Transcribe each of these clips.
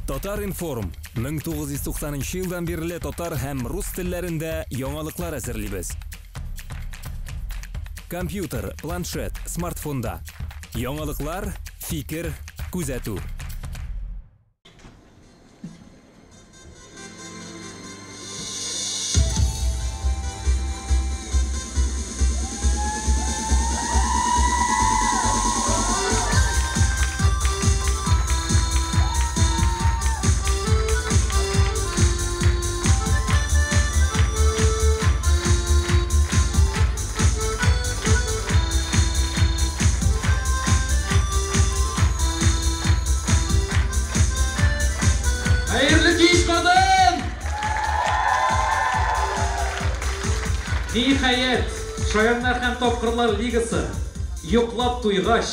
Татар-информ, 1990 нчы елдан бирле татар һәм рус телләрендә яңалыклар әзерлибез. Компьютер, планшет, смартфонда. Яңалыклар, фикер, күзәтү. Хәерле кич, Казан! Ниһаять, Шаяннар һәм тапкырлар лигасы йоклап туйгач,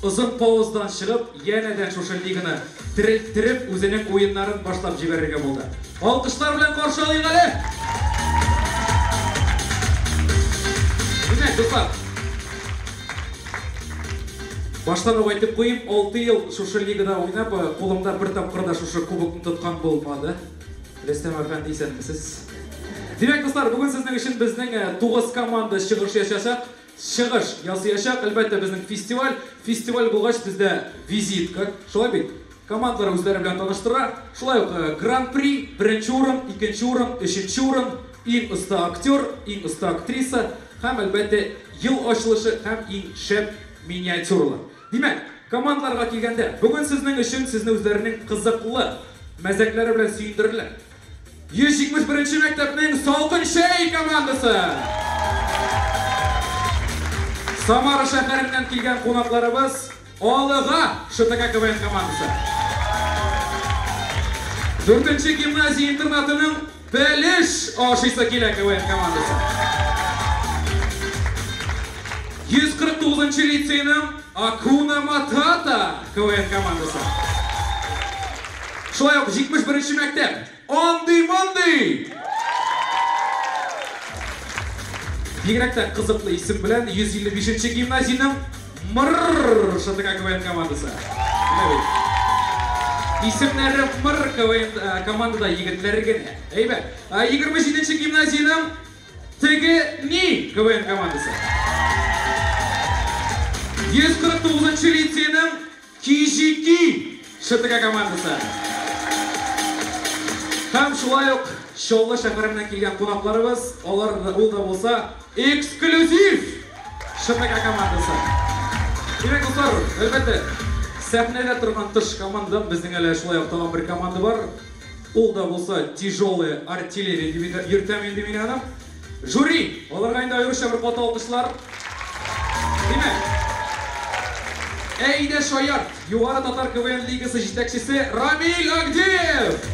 озын паузадан чыгып, янәдән шушы лиганы терелттереп, үзенең уеннарын башлап җибәрергә булды. Алкышлар белән каршы алыйк әле! Димәк, дуслар, баштан ук әйтеп куйыйм, 6 ел шушы лигада уйнап, кулымда бер тапкыр да шушы кубокны тоткан булмады. Рөстәм әфәнде, исәнмесез. Димәк, дуслар, бүген сезнең өчен безнең 9 команда чыгыш ясаячак. Чыгыш ясыячак, әлбәттә, безнең фестиваль. Фестиваль булгач, бездә визитка, шулай бит? Командалар үзләре белән таныштыра. Шулай ук Гран-при, беренче урын, икенче урын, өченче урын, иң оста актер, иң оста актриса һәм, әлбәттә, ел ачылышы һәм иң шәп миниатюралар. Димәк, командаларга килгәндә, бүген сезнең өчен сезне үзләренең кызыклы мәзәкләре белән сөендерерләр. 171 нче мәктәпнең Салкын чәй командасы! Самара шәһәреннән килгән кунакларыбыз Алыга ШТК КВН командасы. Дүртенче гимназия интернатының Бәлеш ашыйсы килә КВН командасы. 149 нчы лицейның Акуна Матата КВН командасы. Шулай ук 71 нче мәктәп Андый-мондый! Бигрәк тә кызыклы исем белән 155 нче гимназиянең Мырр ШТК КВН командасы. Менә бит. Исемнәре Мырр КВН командада егетләр генә. Әйбәт. 27 нче гимназиянең Теге ни КВН командасы. 149 нчы лицейның Кижики ШТК командасы. Һәм шулай ук Чаллы шәһәреннән килгән кунакларыбыз, алар да, ул да булса, Эксклюзив ШТК командасы. Димәк, дуслар, әлбәттә, сәхнәдә торган тыш командадан безнең әле шулай ук тагын бер команда бар. Ул да булса тяжелая артиллерия дип йөртәм инде мин аны. Жюри! Аларга инде аеруча бер каты алкышлар. Димәк, Әйдә шаярт! Югары татар КВН лигасы җитәкчесе Рамил Агдиев!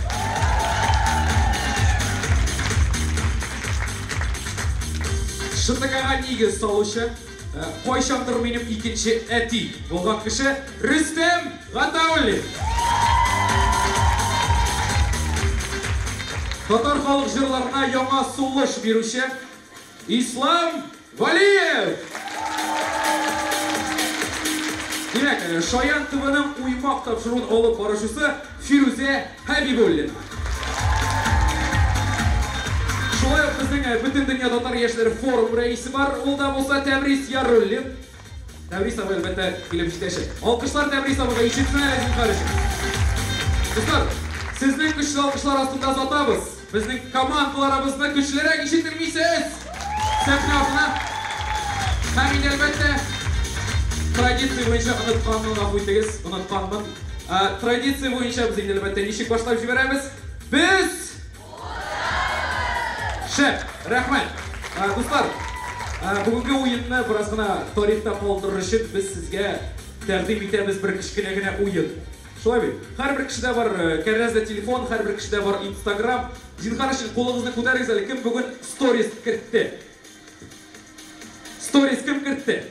ШТКга нигез салучы, кайчандыр минем икенче әти булган кеше Рөстәм Гатауллин! Татар халык җырларына яңа сулыш бирүче Ислам Вәлиев! Димәк, Шаян ТВның Уймак тапшыруын алып баручысы Фирүзә Хәбибуллина. Шулай ук безнең Бөтендөнья татар яшьләре форум рәисе бар, ул да булса Тәбрис Яруллин. Тәбрис абый, әлбәттә, килеп җитәчәк. Алкышлар Тәбрис абыйга ишетсен әле, зинһар өчен. Дуслар, сезнең көчле алкышлар астында озатабыз. Безнең командаларыбызны көчлерәк ишеттермисез! Сәхнә артына. Һәм инде, әлбәттә, традиция буенча онытканмын, гафу итегез, онытканмын. Традиция буенча без инде, әлбәттә, ничек башлап җибәрәбез? Без Шәп! Рәхмәт! Дуслар, бүгенге уенны бераз гына тарихта калдырыр өчен без сезгә тәкъдим итәбез бер кечкенә генә уен. Шулай бит? Һәрбер кешедә бар кәрәзле телефон, һәрбер кешедә бар Инстаграм. Зинһар өчен кулыгызны күтәрегез әле, кем бүген сторис кертте? Сторис кем кертте?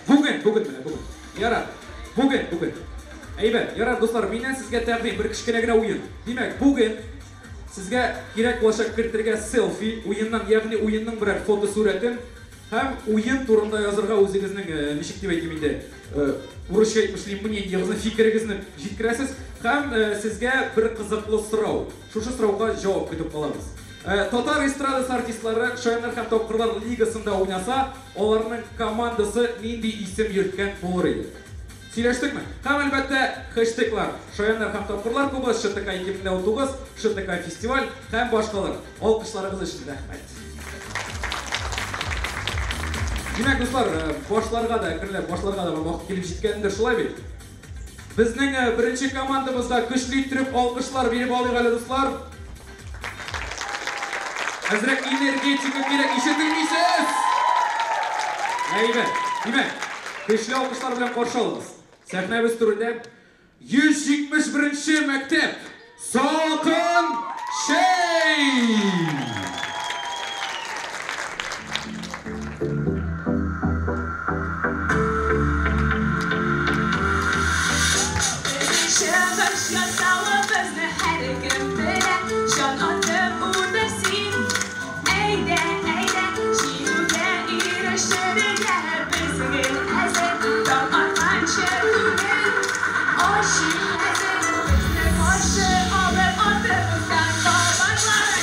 Бүген, бүген менә, бүген. Ярар. Бүген, бүген. Әйбәт, ярар, дуслар, миннән сезгә тәкъдим, бер кечкенә генә уен. Димәк, бүген сезгә кирәк булачак кертергә селфи уеннан, ягъни уенның берәр фотосурәтен. Һәм уен турында язырга үзегезнең, ничек дип әйтим инде, урысча әйтмешли, мнениегызны, фикерегезне җиткерәсез. Һәм сезгә бер кызыклы сорау. Шушы сорауга җавап көтеп калабыз. Татар эстрадасы артистлары Шаяннар һәм тапкырлар лигасында уйнаса, аларның командасы нинди исем йөрткән булыр иде? Сөйләштекме? Һәм әлбәттә, хэштеглар. Шаяннар һәм тапкырлар клубы, ШТК 2019, ШТК фестиваль һәм башкалар. Алкышларыгыз өчен рәхмәт. Димәк, дуслар, башларга да, әкренләп башларга да вакыт килеп җиткәндер, шулай бит? Безнең беренче командабызга көчле иттереп алкышлар биреп алыйк әле, дуслар. Әзрәк энергетика кирәк, ишетелмисез! Әйбәт. Димәк, көчле алкышлар белән каршы алыгыз. Сәхнәбез түрендә 171 мәктәп Салкын чәй! Чыгыш ясавыбызны һәркем белә, җан атып утыр син. Әйдә, әйдә, җиңүгә ирешергә без гел әзер, таң атканчы түгел. Ачыйк хәзер, безне каршы алып артыбыздан бабайлар.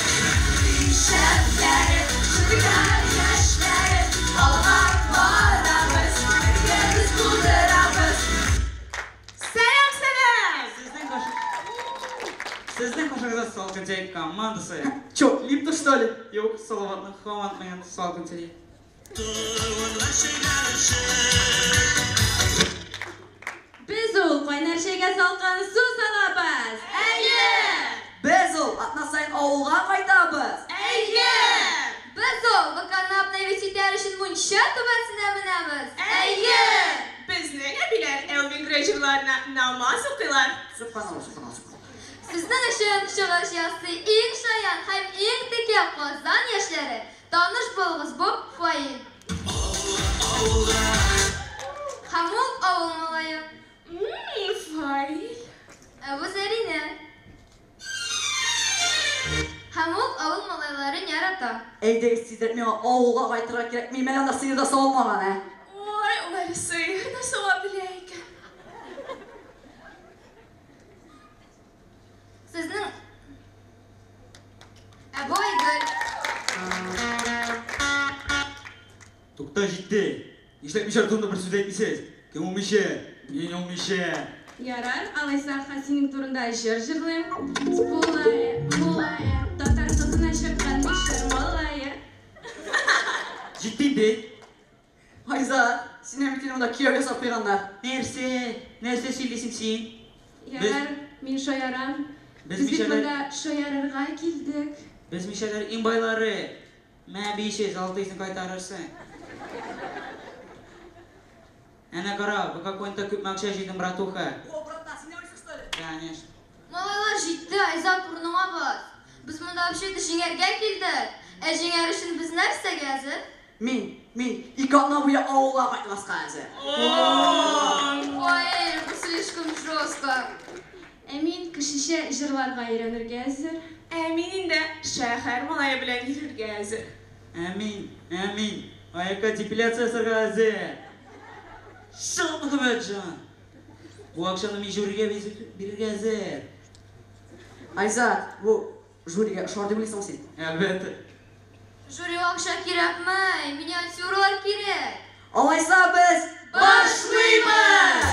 Шәпләре, шөкер яшьләре, алга барабыз, бергә без булдырабыз. Сәлам, сәлам! Сезнең каршыгызда Салкын чәй командасы. Чё, липта, что ли? Юк, Салаватның һаман белән Салкын чәй. Без ул кайнар чәйгә салкын су салабыз. Әйе! Без ул атна саен авылга кайтабыз. Әйе! Без ул ВКны обновить итәр өчен мунча түбәсенә менәбез. Әйе! Безнең әбиләр Элвин Грей җырларына намаз укыйлар. Субханалла, субханалла, субханалла. Сезнең өчен чыгыш ясый иң шаян һәм иң текә Казан яшьләре. Таныш булыгыз, бу Фаил. Һәм ул авыл малае. Фаил. Ә бу Зәринә. Һәм ул авыл малайларын ярата. Әйдәгез тизрәк, миңа авылга кайтырга кирәк. Минем әле анда сыер да савылмаган, ә. Ой, ул әле сыер да сава белә икән. Сезнең Ә бу Айгөл. Тукта, җитте. Нишләп мишәр турында бер сүз әйтмисез? Кем ул мишәр? Мин ул мишәр. Ярар, алайса синең турында җыр җырлыйм. Булае, булае, татар кызына чыккан мишәр малае. Җитте инде. Айзат, син бит инде монда кияү ясап куйганнар. Нәрсә? Нәрсә сөйлисең син? Ярар, мин шаярам. Без Без бит мишәрләр монда шаярырга килдек. Без мишәрләр иң байлары. Мә 500, 600 кайтарырсың. Әнә кара, ВК коинда күпме акча җыйдым, братуха. О, братан, син не уйлыйсың, что ли? Конечно. Малайлар җитте, Айзат, урыныңа бас. Без монда вообще-то җиңәргә килдек. Ә җиңәр өчен без нәрсәгә әзер? Мин ике атна буе авылга кайтмаска әзер. Фаил, бу слишком жестко. Ә мин кешечә җырларга өйрәнергә әзер. Ә мин инде шәһәр малае белән йөрергә әзер. Ә мин, ә мин аякка депиляция ясарга әзер. Чын Мөхәммәтҗан. Бу акчаны мин жюрига бирергә әзер. Айзат, бу жюрига ошар дип уйлыйсыңмы син? Әлбәттә. Жюрига акча кирәкме? Миниатюралар кирәк. Алайса без башлыйбыз!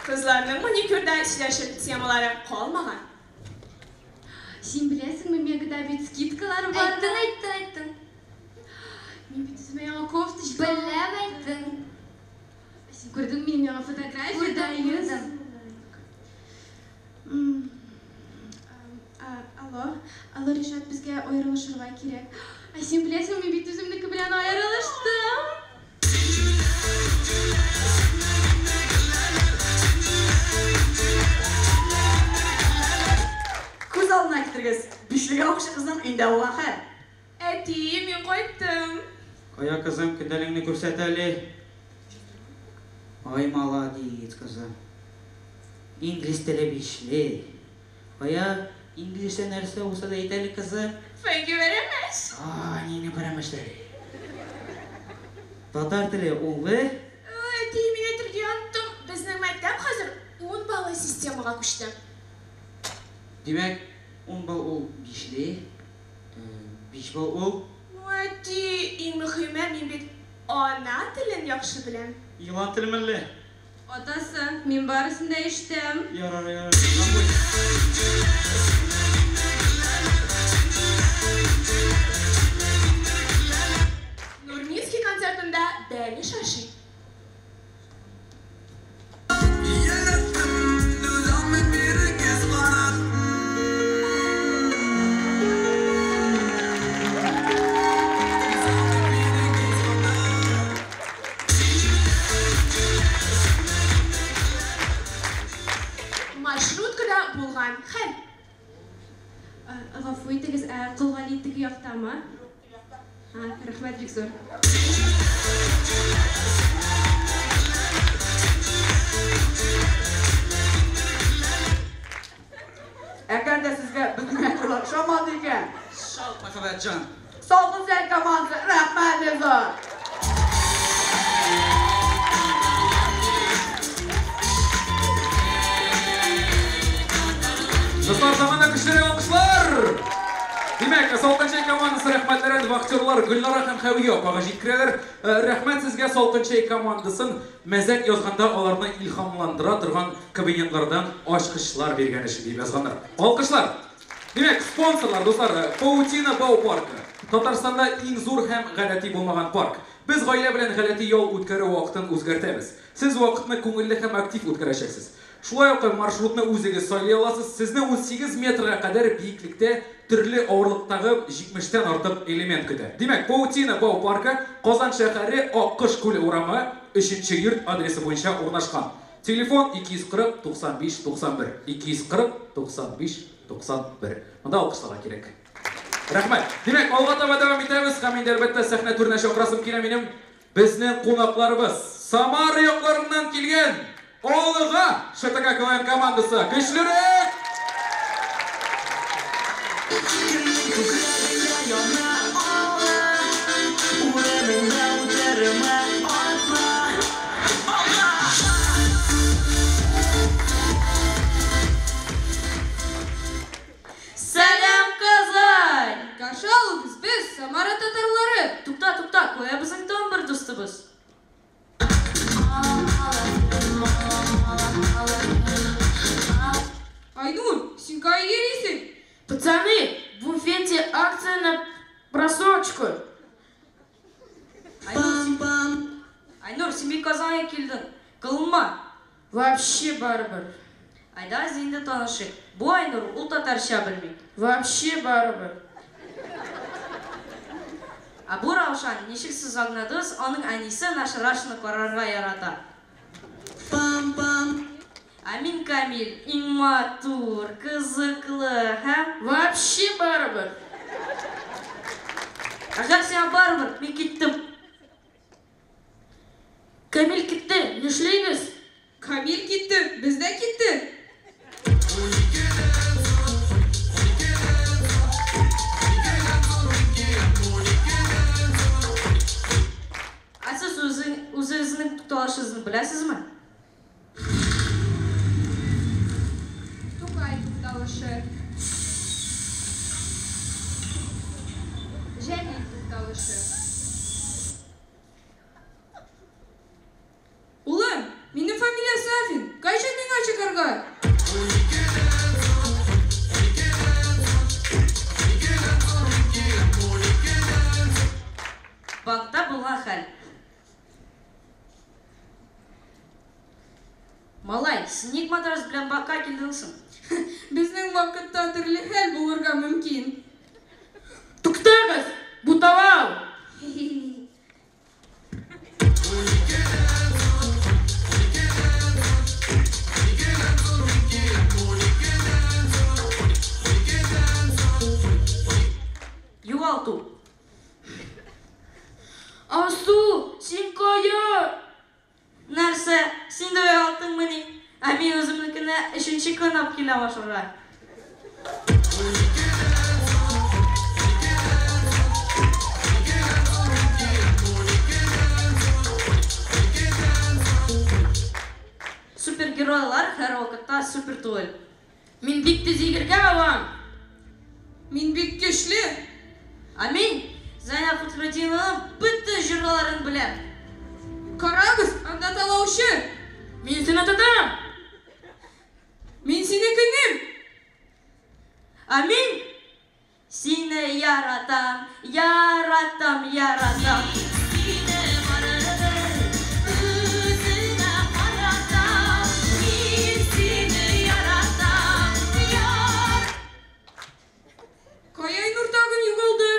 Кызларның маникюрда сөйләшер темалары калмаган. Син беләсеңме, Мегада бит скидкалар бар. Әйттең, әйттең, әйттең. Мин бит үземә яңа кофточка. Беләм, әйттең. Син күрдең минем яңа фотография? Күрдем, күрдем. Алло, алло, Ришат, безгә аерылышырга кирәк. Ә син беләсеңме, мин бит үземнеке белән аерылыштым. Күз алдына китерегез, бишлегә укучы кызның өендә булган хәл. Әти, мин кайттым. Кая, кызым, көндәлегеңне күрсәт әле. Ай, молодец, кызым. Инглиз теле бишле. Кая, Инглизчә нәрсә булса да әйт әле, кызым. Thank you very much. А, нинди пәрәмәчләр. Татар теле улы. Әти, мин әйтергә оныттым. Безнең мәктәп хәзер 10 баллы системага күчте. Димәк, 10 балл ул бишле, 5 балл ул. Ну, әти, иң мөһиме, мин бит ана телен яхшы беләм. Елан теле мәллә? Атасы, мин барысын да ишетәм. Ярар, ярар. Нурминский концертында бәлеш ашый. Маршруткада булган хәл. Гафу итегез, ә Кол Гали теге яктамы? А, рәхмәт бик зур. Әгәр дә сезгә безнең әйтүләр ошамады икән, Шалт, Мөхәммәтҗан. Салкын Зәй командасы, рәхмәт бик зур. Дуслар, тагын да көчлерәк алкышлар! Димәк, Салкын Чәй командасы рәхмәтләрен вахтерлар Гөлнара һәм Хәвия апага җиткерәләр. Рәхмәт сезгә Салкын Чәй командасын мәзәк язганда аларны илһамландыра торган кабинетлардан ачкычлар биргән өчен дип язганнар. Алкышлар! Димәк, спонсорлар, дуслар, Паутина бау паркы. Татарстанда иң зур һәм гадәти булмаган парк. Без гаилә белән гадәти ял үткәрү вакытын үзгәртәбез. Сез вакытны күңелле һәм актив үткәрәчәксез. Шулай ук маршрутны үзегез сайлый аласыз. Сезне 18 метрга кадәр биеклектә төрле авырлыктагы 70-тән артык элемент көтә. Димәк, Паутина бау паркы Казан шәһәре Аккош күле урамы 3нче йорт адресы буенча урнашкан. Телефон 240 95 91 240 95 91. Монда алкышларга кирәк. Рәхмәт. Димәк, алга таба дәвам итәбез һәм инде әлбәттә сәхнә түренә чакырасым килә минем. Безнең кунакларыбыз Самара якларыннан килгән Олыга ШТК КВН командасы. Көчлерәк! Сәлам, Казань! Каршы алыгыз, без Самара татарлары. Тукта, тукта, кая безнең тагын бер дустыбыз? Айнур, син кая йөрисең? Пацаны, в буфете акция на просрочку. Айнур, син бит Казанга килдең. Кылынма. Вообще барыбер. Айда инде танышыйк. Бу Айнур, ул татарча белми. Вообще барыбер. Ә бу Раушан, ничек сез аңладыгыз, аның әнисе наш Рашны карарга ярата. Ә мин Камил, иң матур, кызыклы һәм Вообще барыбер. Әгәр сиңа барыбер, мин киттем. Камил китте, нишлибез? Камил китте, без дә киттек. Ә сез үзегезнең тукталышыгызны беләсезме? Тукай тукталышы. Җәлил тукталышы. Улым, минем фамилия Сафин. Кайчан миңа чыгарга? Банкта булган хәл. Малай, син ник матрас белән банкка килдең соң? Безнең вакытта төрле хәл булырга мөмкин. Туктагыз! Бу талау! Югалту. Алсу, син кая? Нәрсә, син дә югалттыңмыни? Ә мин үземнекенә өченче көн алып киләм ашарга. Супергеройлар һәрвакытта супер түгел. Мин бик тиз йөгергә алам. Мин бик көчле. Ә мин Зәйнәб Фәхретдинованың бөтен җырларын беләм. Карагыз, анда талаучы. Мин сине тотам. Мин сине көним. Ә мин сине яратам, яратам, яратам. Сине барыбер үземә каратам. Мин сине яратам, яр. Кая Айнур тагын югалды?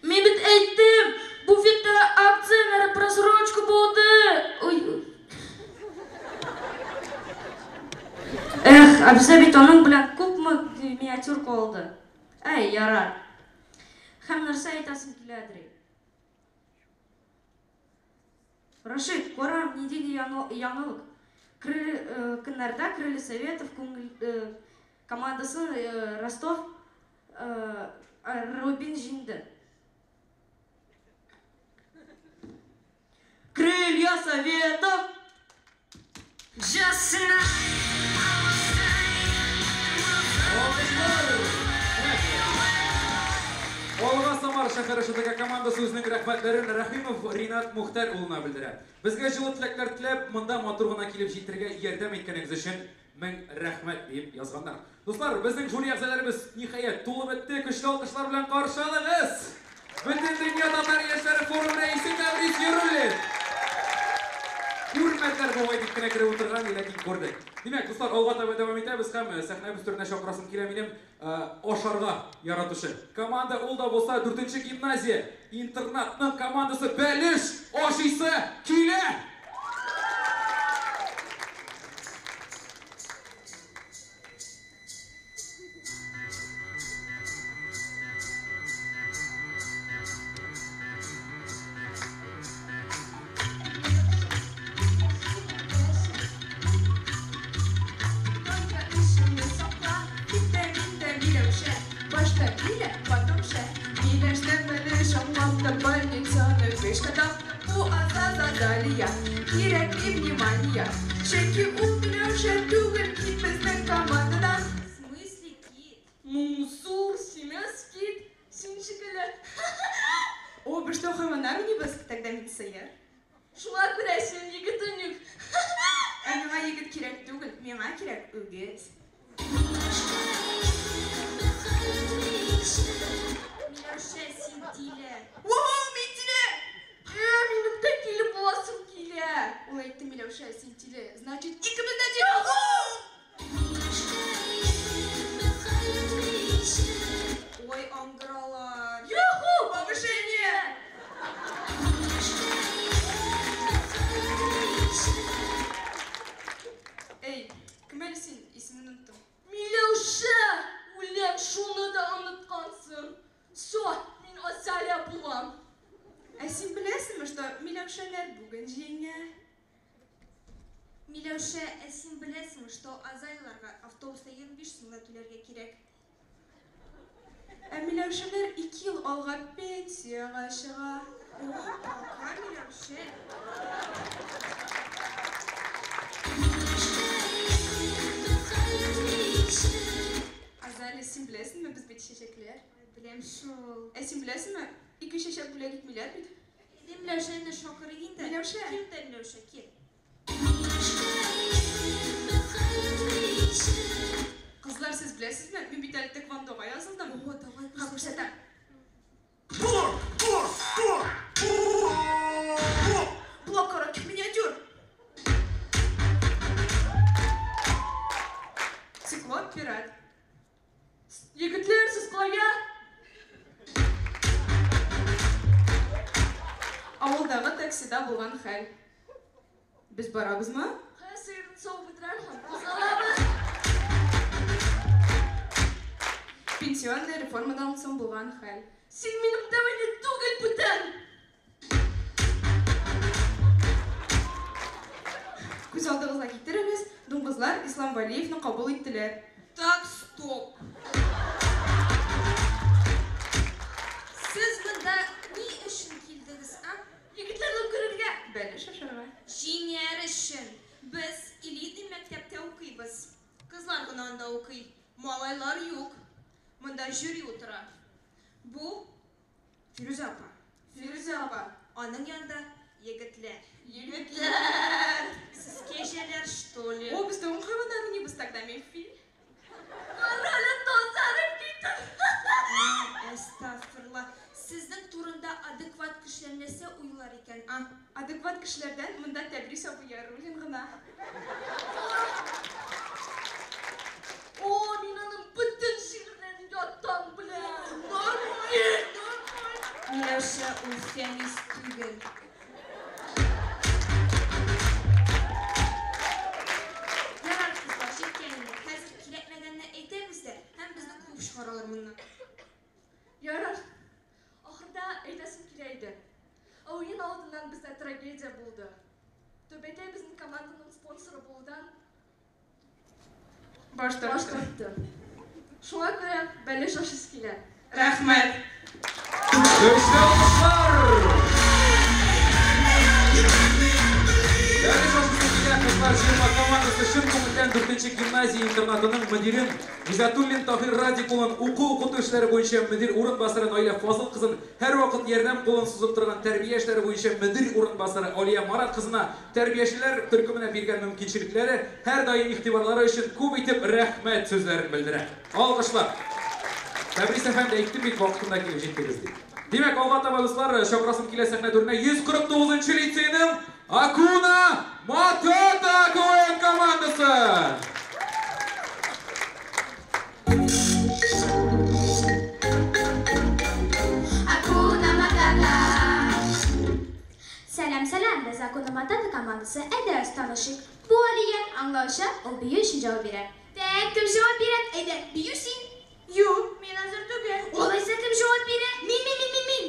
Мин бит әйттем, буфетта акцияләр просрочка булды. Ой. Эх, ә бездә бит аның белән күпме миниатюрка алды. Әй, ярар. Һәм нәрсә әйтәсем киләдер. Рашид, кара, нинди яңалык. Көннәрдә Крылья Советов командасын Ростов Рубин җиңде. Крылья Советов! Just tonight. Алга Самар шәһәре ШТК командасы үзенең рәхмәтләрен Рәхимов Ринат Мухтәр улына белдерә. Безгә җылы теләкләр теләп, монда матур гына килеп җитәргә ярдәм иткәнегез өчен мең рәхмәт дип язганнар. Дуслар, безнең жюри әгъзаларыбыз ниһаять тулып бетте. Көчле алкышлар белән каршы алыгыз. Бөтендөнья татар яшьләре форумы рәисе Тәбрис Яруллин. Күрмәдләр бугай дип кенә кереп утырган, ләкин күрдек. Димәк, дуслар, алга таба дәвам итәбез һәм сәхнәбез түренә чакырасым килә минем ашарга яратучы команда, ул да булса 4нче гимназия интернатның командасы бәлеш ашыйсы килә. Чөнки ул Миләүшә түгел, кит безнең командадан. В смысле кит? Ну, зур, симез кит, син шикелле. О, без что, хайваннар уйныйбыз? Тогда мин сыер. Шуңа күрә синең егетең юк. Ә миңа егет кирәк түгел, миңа кирәк үгез. Миләүшә, син тиле. Воу, мин тиле! Минем дә тиле буласым килә. Ул әйтте, Миләүшә, син тиле. Значит, икебез дә тиле. Ой, аңгыралар. Юху! Повышение! Эй, кем әле син? Исемеңне оныттым. Миләүшә! Үләм, шуны да оныткансың. Всё, мин Азалия булам. Ә син беләсеңме, что Миләүшәләр бүген җиңә? Миләүшә, ә син беләсеңме, что Азалияларга автобуста 25 сумга түләргә кирәк? Ә Миләүшәләр 2 ел алга пенсиягә чыга. О, пока, Миләүшә. Азалия, син беләсеңме, без бит чәчәкләр? Беләм шул. Ә син беләсеңме, 2 чәчәк бүләк итмиләр бит? Әйдә, Миләүшәне шакырыйк инде. Миләүшә. Кил дә, Миләүшә, кил. Кызлар, сез беләсезме, мин бит әле тэквондога язылдым. О, давай, Ха, күрсәтәм. Блок коротких миниатюр. Циклоп пират. Егетләр, сез кая? Авылдагы таксида булган хәл. Без барабызмы? Кая сыерны савып бетерәм һәм кузгалабыз. Пенсионный реформадан соң булган хәл. Син минем тәвәне түгел бүтән. Күз алдыгызга китерегез, дуңгызлар Ислам Валиевны кабул иттеләр. Так, стоп. Бәлеш ашарга. Җиңәр өчен. Без элитный мәктәптә укыйбыз. Кызлар гына анда укый. Малайлар юк. Монда жюри утыра. Бу Фирүзә апа. Фирүзә апа. Аның янында егетләр. Егетләр! Сез кәҗәләр, что ли? О, без тагын хайваннар уйныйбыз тогда, мин фил. Карале, тазарып киттем. Әстәгъфирулла. Сезнең турында адекват кешеләр нәрсә уйлар икән, а? Адекват кешеләрдән монда Тәбрис абый Яруллин гына. О, мин аның бөтен шигырьләрен яттан беләм. Нормаль, нормаль. Миләүшә ул Фәнис түгел. Ярар, кызлар, җиткән инде. Хәзер кирәкмәгәнне әйтәбез дә, һәм безне куып чыгаралар моннан. Ярар. Ахырда әйтәсем килә иде. Уен алдыннан бездә трагедия булды. Түбәтәй безнең команданың спонсоры булудан Баш баш тартты. тартты. Шуңа күрә бәлеш ашыйсы килә. Рәхмәт. Көчле алкышлар! Бәлеш ашыйсы килә кызлар җыелма командасы чын күңелдән 4нче гимназия интернатының мөдирен Гизатуллин Таһир Радик улын, уку-укыту эшләре буенча мөдир урынбасары Наилә Фазыл кызын, һәрвакыт ярдәм кулын сузып торган тәрбия эшләре буенча мөдир урынбасары Алия Марат кызына тәрбиячеләр төркеменә биргән мөмкинчелекләре, һәрдаим игътибарлары өчен күп итеп рәхмәт сүзләрен белдерә. Алкышлар! Тәбрис әфәнде, әйттем бит, вакытында килеп җиттегез дип. Димәк, алга таба, дуслар, чакырасым килә сәхнә түренә 149 нчы лицейның Акуна Матата КВН командасы! Акуна Матата. Сәлам, сәлам, без Акуна Матата командасы. Әйдәгез танышыйк. Бу Алия, аңлаучы, ул бию өчен җавап бирә. Так, кем җавап бирә? Әйдә, бию син. Юк, мин әзер түгел. Алайса кем җавап бирә? Мин, мин, мин, мин, мин.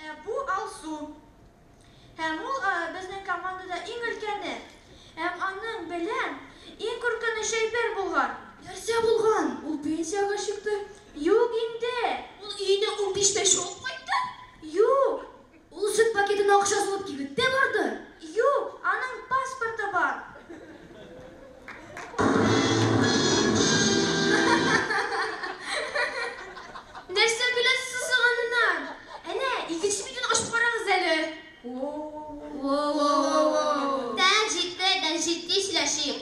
Ә бу Алсу. Һәм ул безнең командада иң өлкәне. Һәм аның белән иң куркыныч әйбер булган. Нәрсә булган? Ул пенсиягә чыкты. Юк инде. Ул өенә 15 бәш алып кайтты. Юк. Ул сөт пакетына акча салып кибеттә барды. Юк, аның паспорты бар. Нәрсә көләсез соң аннан? Әнә, икенче битен ачып карагыз әле. Воу-воу-воу. Так, җитте, да җитди сөйләшик.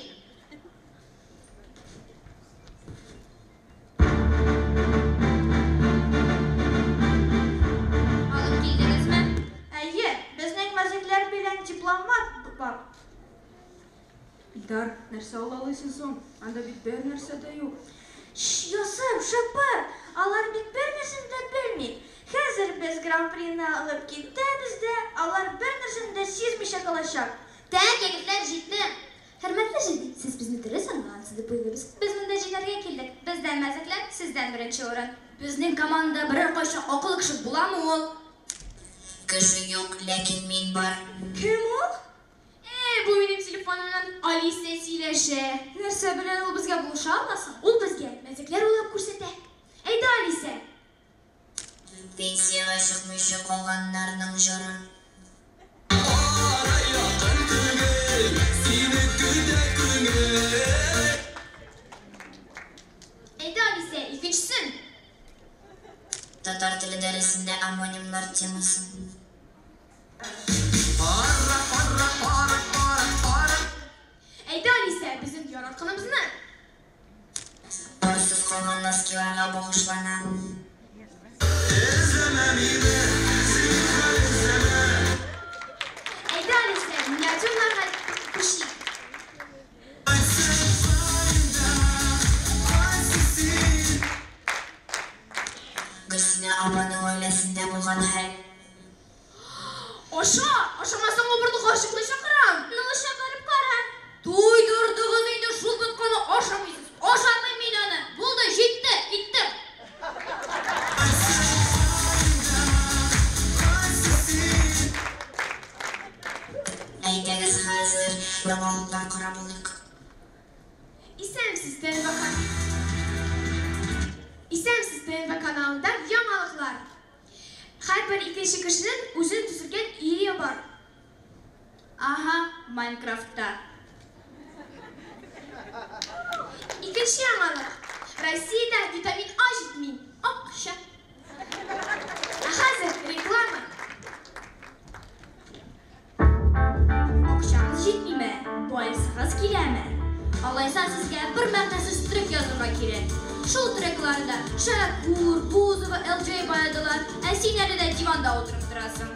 Алып килдегезме? Әйе, безнең мәзәкләр белән дипломат бар. Илдар, нәрсә ала алыйсың соң? Анда бит бер нәрсә дә юк. Шш, Йосыф, шыпыр! Алар бит бер нәрсәне дә белми. Хәзер без гран-прины алып китәбез дә, алар бер нәрсәне дә сизмичә калачак. Так, егетләр, җитте. Хөрмәтле жюри, сез безне дөрес аңлагансыз дип уйлыйбыз. Без монда җиңәргә килдек. Бездән мәзәкләр, сездән беренче урын. Безнең командада берәр кайчан акыллы кеше буламы ул? Кеше юк, ләкин мин бар. Кем ул? Э, бу минем телефонымнан Алиса сөйләшә. Нәрсә белән ул безгә булыша алмасын? Ул безгә мәзәкләр уйлап күрсәтә. Әйдә, Алиса. Пенсиягә чыкмыйча калганнарның җыры. Әйдә, Алиса, икенчесен. Татар теле дәресендә омонимнар темасы. Әйдә, Алиса, безнең яратканыбызны. Парсыз калган носкиларга багышлана. Әйдә, Алиса, миниатюрларга күчик. Гөлсинә апаның гаиләсендә булган хәл. Аша, ашамасаң убырлы карчыкны чакырам. Ну, чакырып кара. Туйдырдыгыз инде шул ботканы ашамыйсыз. Ашамыйм мин аны. Булды, җитте, киттем. Әйдәгез хәзер яңалыклар карап алыйк. Исәнмесез, ТНВ Исәнмесез, ТНВ каналында яңалыклар. Һәрбер икенче кешенең үзе төзегән өе бар. Ага, Майнкрафтта. Икенче яңалык. Россиядә витамин А җитми. Акча. Ә хәзер реклама. Акчагыз җитмиме? Байысыгыз киләме? Алайса сезгә бер мәгънәсез трек язырга кирәк. Шул трекларда Шәкүр, Бузова, LJ баядылар, ә син әле дә диванда утырып торасың.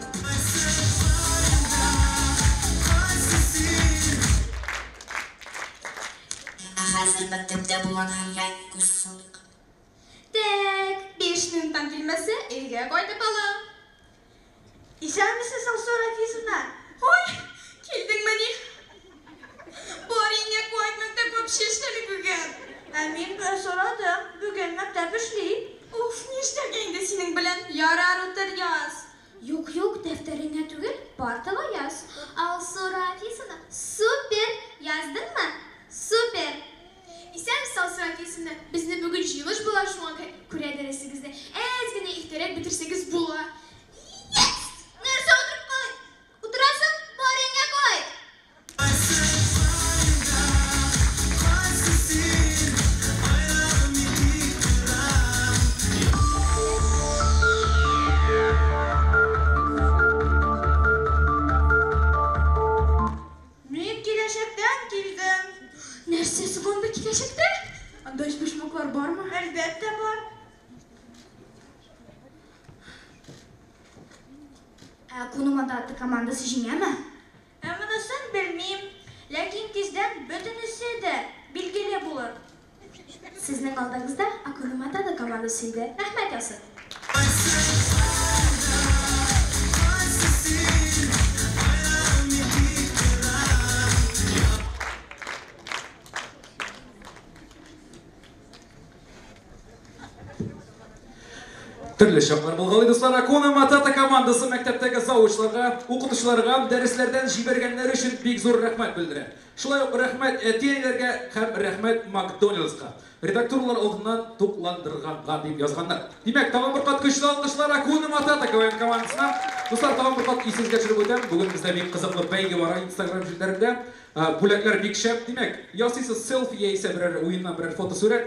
Ә хәзер мәктәптә булган хәлгә күз салыйк. Тәк, 5 минуттан килмәсә, өйгә кайтып алам. Исәнмесез, Алсу Рафисовна. Ой, килдеңмени? Бар өеңә кайт, мәктәп вообще эшләми бүген. Ә мин сорадым, бүген мәктәп эшли. Уф, нишләргә инде синең белән? Ярар, утыр, яз. Юк, юк, дәфтәреңә түгел, партага яз. Алсу Рафисовна, супер! Яздыңмы? Супер! Исәнмесез, Алсу Рафисовна. Безне бүген җыелыш була, шуңа күрә дәресегезне әз генә иртәрәк бетерсәгез була. Yes! Нәрсә утырып калдың? Утырасың, бар өеңә кайт. Мин киләчәктән килдем. Нәрсә соң анда киләчәктә? Анда өчпочмаклар бармы? Әлбәттә бар. Ә Акуна Матата командасы җиңәме? Ә монысын белмим. Ләкин тиздән бөтенесе дә билгеле булыр. Сезнең алдыгызда Акуна Матата командасы иде. Рәхмәт яусын. Төрле чаклар булгалый, дуслар. Акуна Матата командасы мәктәптәге завучларга, укытучыларга дәресләрдән җибәргәннәре өчен бик зур рәхмәт белдерә. Шулай ук рәхмәт әти-әниләргә һәм рәхмәт Макдональдска. Редакторлар алдыннан тукландырганга дип язганнар. Димәк, тагын бер кат көчле алкышлар Акуна Матата КВН командасына. Дуслар, тагын бер кат исегезгә төшереп үтәм. Бүген бездә бик кызыклы бәйге бара Инстаграм челтәрендә. Бүләкләр бик шәп. Димәк, ясыйсыз селфи яисә берәр уеннан берәр фотосурәт,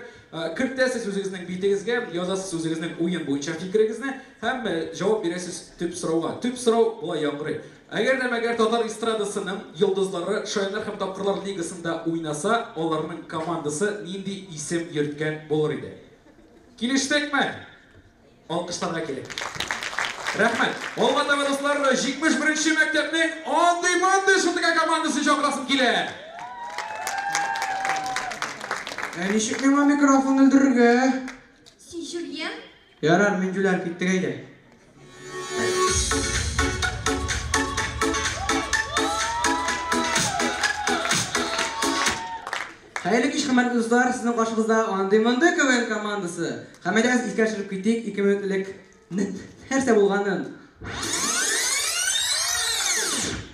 кертәсез үзегезнең битегезгә, язасыз үзегезнең уен буенча фикерегезне һәм җавап бирәсез төп сорауга. Төп сорау болай яңгырый. Әгәр дә мәгәр татар эстрадасының йолдызлары Шаяннар һәм Тапкырлар лигасында уйнаса, аларның командасы нинди исем йөрткән булыр иде? Килештекме? Алкышларга кирәк. Рәхмәт. Алга таба, дуслар, 71 мәктәпнең андый-мондый шутыка командасын чакырасым килә. Ә ничек миңа микрофон элдерергә? Син Жюльен? Ярар, мин җүләр, киттек әйдә. Хәерле кич, хөрмәтле дуслар, сезнең каршыгызда андый-мондый КВН командасы. Һәм әйдәгез искә төшереп китик, 2 минут элек нәрсә булганын.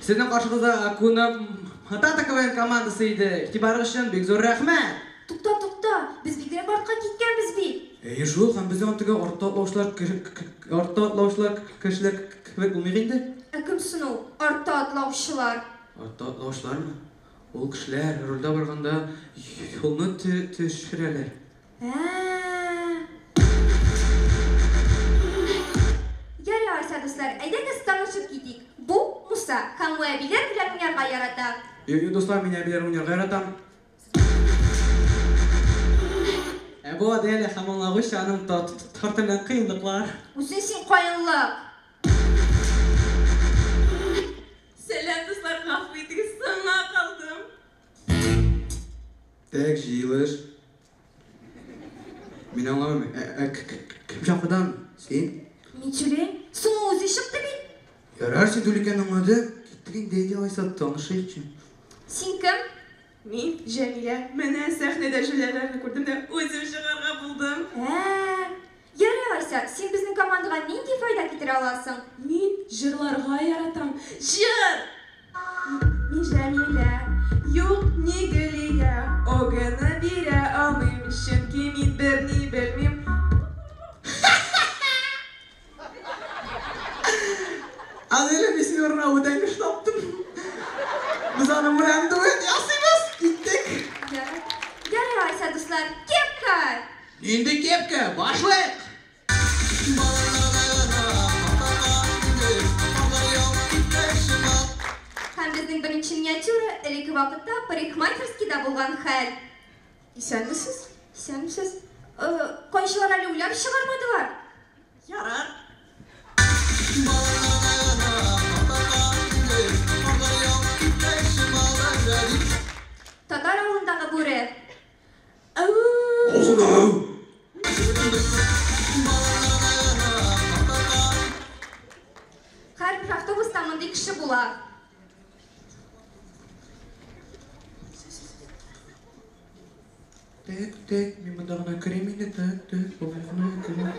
Сезнең каршыгызда Акуна Матата КВН командасы иде. Игътибарыгыз өчен бик зур рәхмәт. Тукта, тукта, без бигрәк артка киткәнбез бит. Әйе шул, һәм безнең антыга артта атлаучылар артта атлаучылар кешеләр кебек булмыйк инде. Ә кем соң ул артта атлаучылар? Артта атлаучылармы? Ул кешеләр рульдә барганда юлны төшерәләр. Ярый, алайса, дуслар, әйдәгез танышып китик. Бу Муса һәм ул әбиләр белән уйнарга ярата. Юк, дуслар, мин әбиләр уйнарга яратам. Ә бу Аделя һәм аңлагыча аның татар теленнән кыенлыклар. Үзең син каенлык. Сәлам, дуслар, гафу итегез, соңга калдым. Так, җыелыш. Мин аңламыйм. Ә кем чакырдан? Син? Мин сөйләйм. Соң ул үзе чыкты бит. Ярар, син түл икәнен аңладым. Киттек инде, әйдә алайса, танышыйкчы. Син кем? Мин Җәмилә. Менә сәхнәдә җүләрләрне күрдем дә үзем чыгарга булдым. Ярый, алайса, син безнең командага нинди файда китерә аласың? Мин җырларга яратам. Җыр! Мин Җәмилә, юк ни Гөлия, огыны бирә алмыйм, чөнки мин берни белмим. Аделя, мин синең урыныңа бүтән кеше таптым. Без аның белән дуэт ясыйбыз. Киттек. Ярар. Ярар, алайса, дуслар, кепка! Нинди кепка? Башлыйк! Һәм безнең беренче миниатюра элекке вакытта парикмахерскийда булган хәл. Исәнмесез? Исәнмесез. Кайчылар әле уйлап чыгармадылар. Ярар. Татар авылындагы бүре. Һәрбер автобуста мондый кеше була. Так, так, мин монда гына керим инде, так, так, болай гына керим.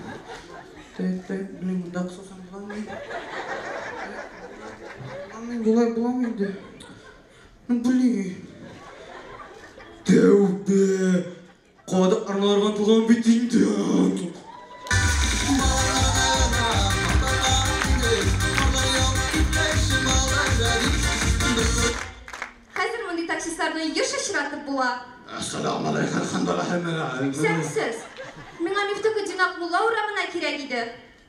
Так, так, блин, монда кысылсам буламы? Буламы, болай буламы инде? Ну, блин. Тәүбә! Кадак арналарга тулган бит инде. Хәзер мондый таксистларны еш очратып була. Әссәламу алейкум, әлхәмдүлилләһ. Исәнмесез. Миңа Мифтахетдин Акмулла урамына кирәк иде.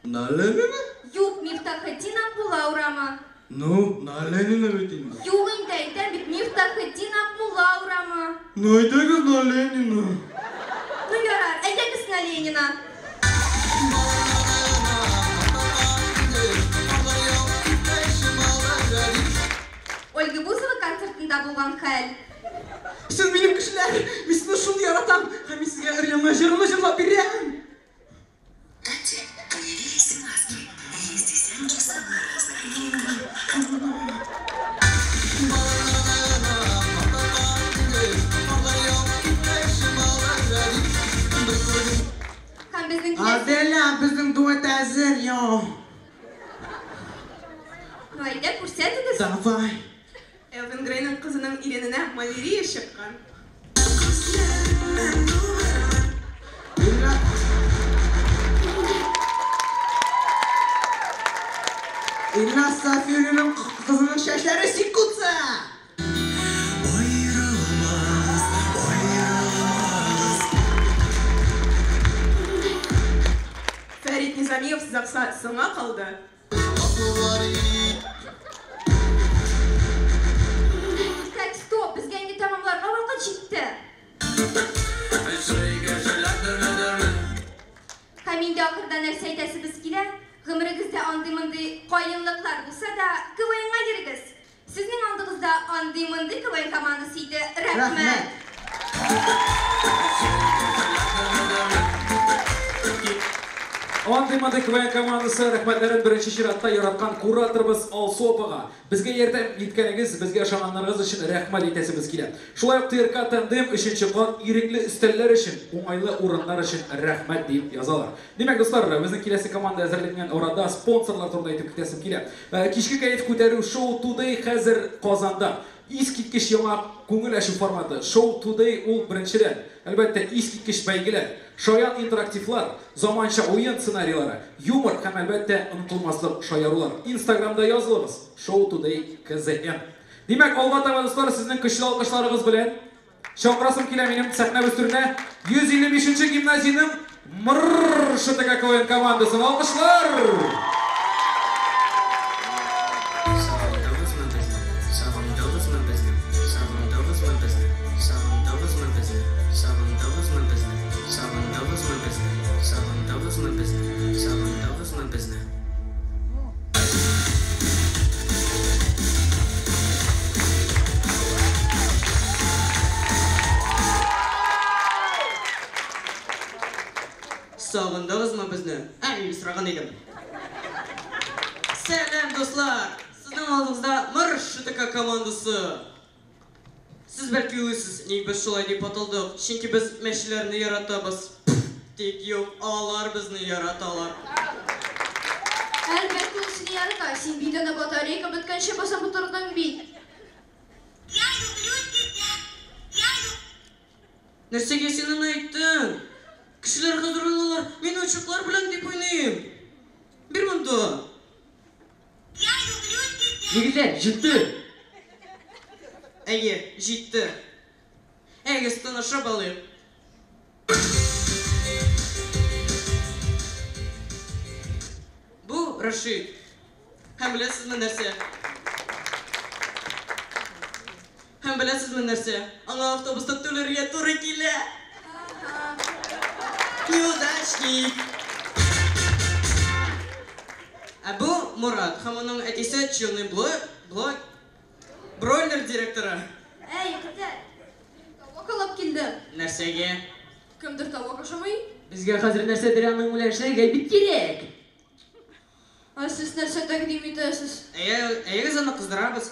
На Ленина? Юк, Мифтахетдин Акмулла урамы. Ну, на Ленина бит инде. Юк инде, әйтәм бит, Мифтахетдин Акмулла урамы. Ну, әйдәгез на Ленина. Ну ярар, әйдәгез на Ленина. Ольга Бузова концертында булган хәл. Сез минем кешеләр, мин сезне шундый яратам, һәм мин сезгә өр-яңа җырымны җырлап бирәм. Появились маски. Есть десятки самых разных эффектов. Һәм безнең киләсе... Аделя, безнең дуэт әзер, йо. Ну, әйдә, күрсәтегез. Давай. Элвин Грейның кызының ирененә малярия чыккан. Илназ Сафиуллинның кызының чәчләре секутся. Фәрит Низамиев ЗАГСа соңа калды. Так, стоп, безгә инде тәмамларга вакыт җитте. Һәм инде ахырда нәрсә әйтәсебез килә? Гомерегездә андый-мондый каенлыклар булса да, КВНга йөрегез. Сезнең алдыгызда андый-мондый КВН командасы иде. Рәхмәт. Андый-мондый КВН командасы рәхмәтләрен беренче чиратта яраткан кураторыбыз Алсу апага. Безгә ярдәм иткәнегез, безгә ышанганнарыгыз өчен рәхмәт әйтәсебез килә. Шулай ук ТРК Тандем өченче кат ирекле өстәлләр өчен, уңайлы урыннар өчен рәхмәт дип язалар. Димәк, дуслар, безнең киләсе команда әзерләнгән арада спонсорлар турында әйтеп китәсем килә. Кичке кәеф күтәрү шоу Today хәзер Казанда. Искиткеч яңа күңел ачу форматы. Шоу Today ул беренчедән. Әлбәттә, искиткеч бәйгеләр, шаян интерактивлар, заманча уен сценарийлары, юмор һәм әлбәттә онытылмаслык шаярулар. Инстаграмда язылыгыз. Шоу Today KZN. Димәк, алга таба дуслар, сезнең көчле алкышларыгыз белән чакырасым килә минем сәхнә түренә 155 нче гимназиянең Мрррр ШТК КВН командасын алкышлар! Сагындыгызмы безне? Сагындыгызмы безне? Сагындыгызмы безне? Сагындыгызмы безне? Сагындыгызмы безне? Сагындыгызмы безне? Сагындыгызмы безне? Сагындыгызмы безне? Сагындыгызмы безне? Ә, мин сораган идем. Сәлам, дуслар! Сезнең алдыгызда Мыр ШТК командасы. Сез бәлки уйлыйсыз, ник без шулай дип аталдык? Чөнки без мәчеләрне яратабыз. Тик юк, алар безне яраталар. Әлбәттә, ул сине ярата. Син бит аны батарейка беткәнче басып утырдың бит. Нәрсәгә син аны әйттең? Кешеләр хәзер уйлыйлар, мин уенчыклар белән дип уйныйм. Бир монда. Егетләр, җитте! Әйе, җитте. Әйдәгез, танышып алыйк. Бу Рашид. Һәм беләсезме нәрсә? Һәм беләсезме нәрсә? Аңа автобуста түләргә туры килә. Неудачник. Ә бу Мурат һәм аның әтисе Челны блог, блог, бройлер директоры. Әй, егетләр, мин тавык алып килдем. Нәрсәгә? Кемдер тавык ашамый? Безгә хәзер нәрсәдер аның белән эшләргә бик кирәк. Ә сез нәрсә тәкъдим итәсез? Әйдәгез аны кыздырабыз.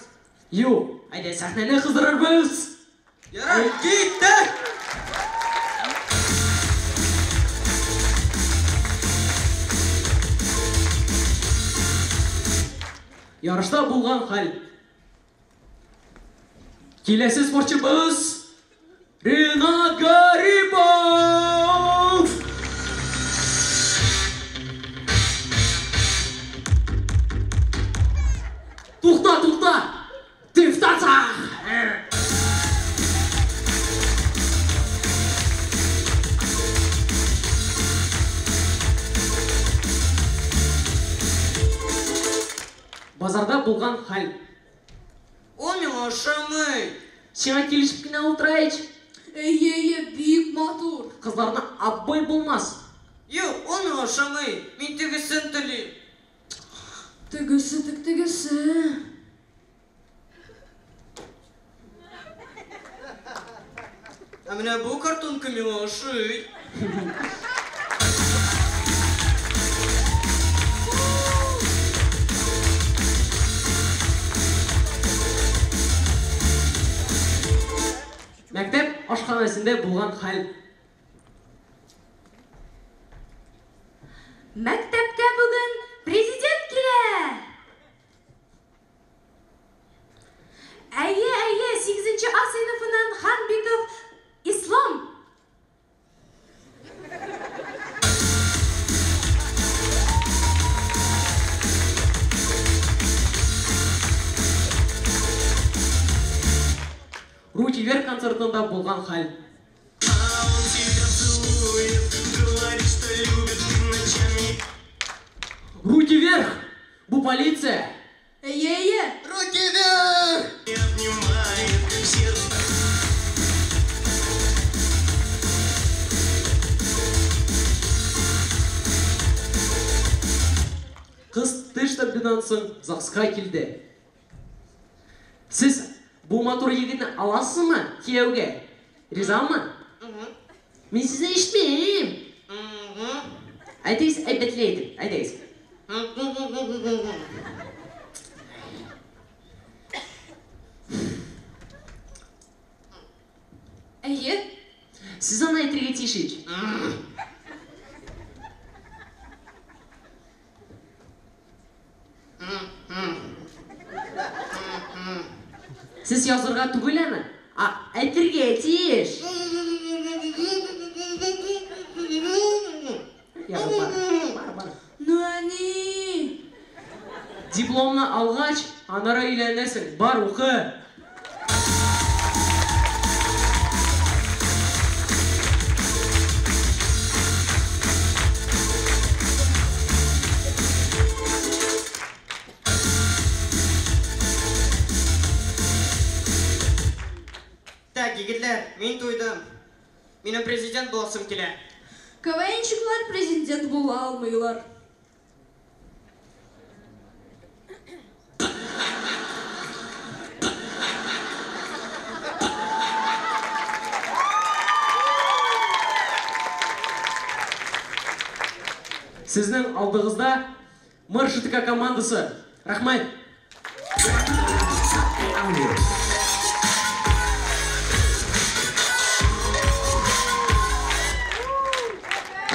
Юк, әйдә сәхнәне кыздырырбыз. Ярар, киттек! Ярышта булган хәл. Киләсе спортчыбыз Ренат Гарипов! Тукта, тукта! Ты в танцах! Базарда булган хәл. Ул миңа ошамый. Сиңа килешеп кенә утыра ич. Әйе, әйе, бик матур. Кызларына отбой булмас. Юк, ул миңа ошамый. Мин тегесен телим. Тегесе тек тегесе. Ә менә бу картонка миңа ошый. Мәктәп ашханәсендә булган хәл. Мәктәпкә бүген президент килә! Әйе, әйе, 8 А сыйныфыннан Ханбиков Ислам. Руки вверх концертында булган хәл. Руки вверх! Бу полиция! Әйе, әйе. Руки вверх! Кыз теш табибыннан соң ЗАГСка килде. Сез бу матур егетне аласызмы кияүгә? Ризамы? Мин сезне ишетмим. Әйтегез, әйбәтле итеп, әйтегез. Әйе. Сез аны әйтергә тиеш ич. Сез язырга түгел аны, ә әйтергә тиеш. Ярар, бар, бар, бар. Ну, әни. Дипломны алгач, аннары өйләнәсең. Бар, укы. Так, егетләр, мин туйдым. Минем президент буласым килә. КВНщиклар президент була алмыйлар. Сезнең алдыгызда Маршрутка командасы. Рәхмәт.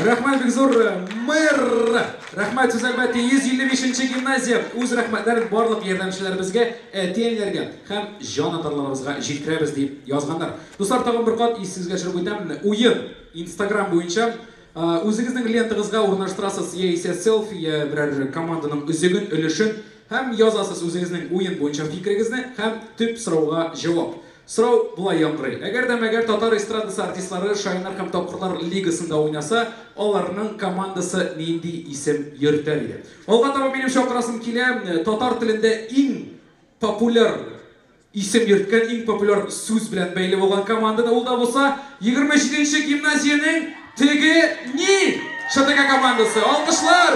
Рәхмәт бик зур, мэр! Рәхмәт сүз әлбәттә 155 нче гимназия үз рәхмәтләрен барлык ярдәмчеләребезгә, әти-әниләргә һәм җан атарларыбызга җиткерәбез дип язганнар. Дуслар, тагын бер кат исегезгә төшереп үтәм, уен Instagram буенча үзегезнең лентагызга урнаштырасыз яисә селфи, я берәр команданың өзеген, өлешен. Һәм язасыз үзегезнең уен буенча фикерегезне һәм төп сорауга җавап. Сорау болай яңгырый. Әгәр дә мәгәр татар эстрадасы артистлары Шаяннар һәм Тапкырлар лигасында уйнаса, аларның командасы нинди исем йөртәр иде? Алга таба минем чакырасым килә, татар телендә иң популяр исем йөрткән, иң популяр сүз белән бәйле булган команданы, ул да булса 27 нче гимназиянең Теге ни ШТК командасы. Алкышлар!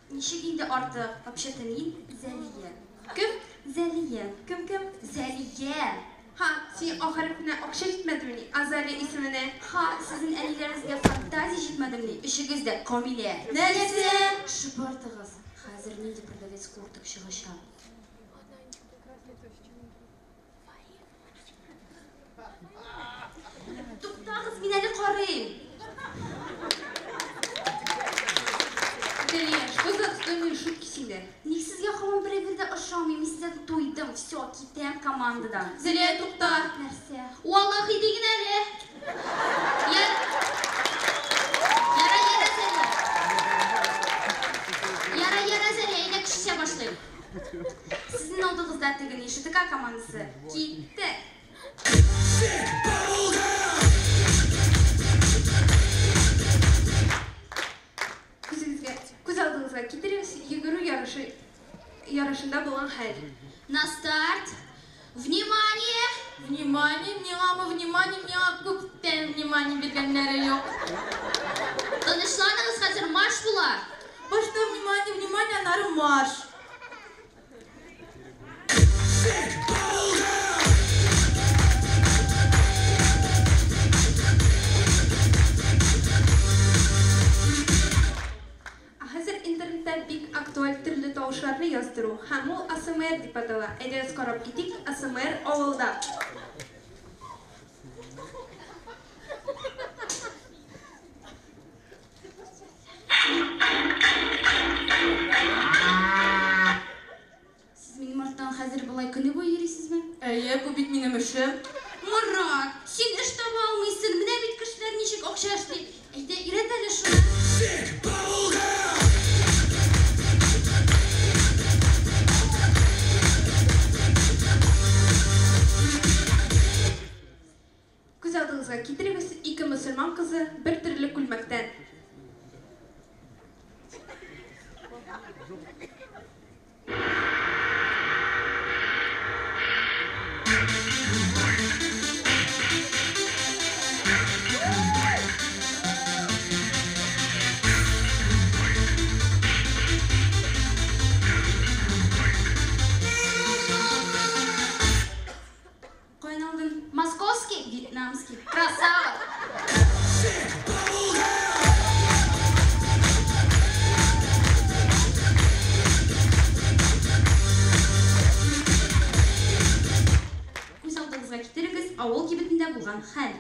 Ничек инде артык? Вообще-то мин Зәлия. Кем? Зәлия. Кем кем? Зәлия. Ха, син А хәрефенә акча җитмәдемени, Азалия исеменә? Ха, сезнең әниләрегезгә фантазия җитмәдемени? Өчегез дә Камилә. Нәрсә? Шыпыртыгыз. Хәзер нинди продавец курток чыгачак. Туктагыз, мин әле карыйм. Зәлия, что за отстойные шутки синдә? Ник сезгә һаман берәү дә ошамый? Мин сездән туйдым. Все, китәм командадан. Зәлия, тукта. Нәрсә? Валлахи диген әле. Я... Яра, яра, Зәлия. Яра, яра, Зәлия, әйдә кешечә башлыйк. Сезнең алдыгызда теге ни ШТК командасы. Китте. Күзегезгә, күз алдыгызга китерегез, йөгерү ярышы ярышында булган хәл. На старт. Внимание! Внимание, миңамы внимание, миңа күптән внимание биргәннәре юк. Тынычланыгыз, хәзер марш була. Башта внимание, внимание, аннары марш. Ә хәзер интернетта бик актуаль төрле тавышларны яздыру һәм ул АСМР дип атала. Әйдәгез карап китик, АСМР авылда. Сез минем арттан хәзер болай көне буе йөрисезме? Әйе, бу бит минем эшем. Морат, син эш таба алмыйсың. Менә бит кешеләр ничек акча эшли. Әйдә, өйрәт әле шуны. Күз алдыгызга китерегез, ике мөселман кызы бер төрле күлмәктән. Каян алдың? Московский, вьетнамский. Красава! Күз алдыгызга китерегез, авыл кибетендә булган хәл.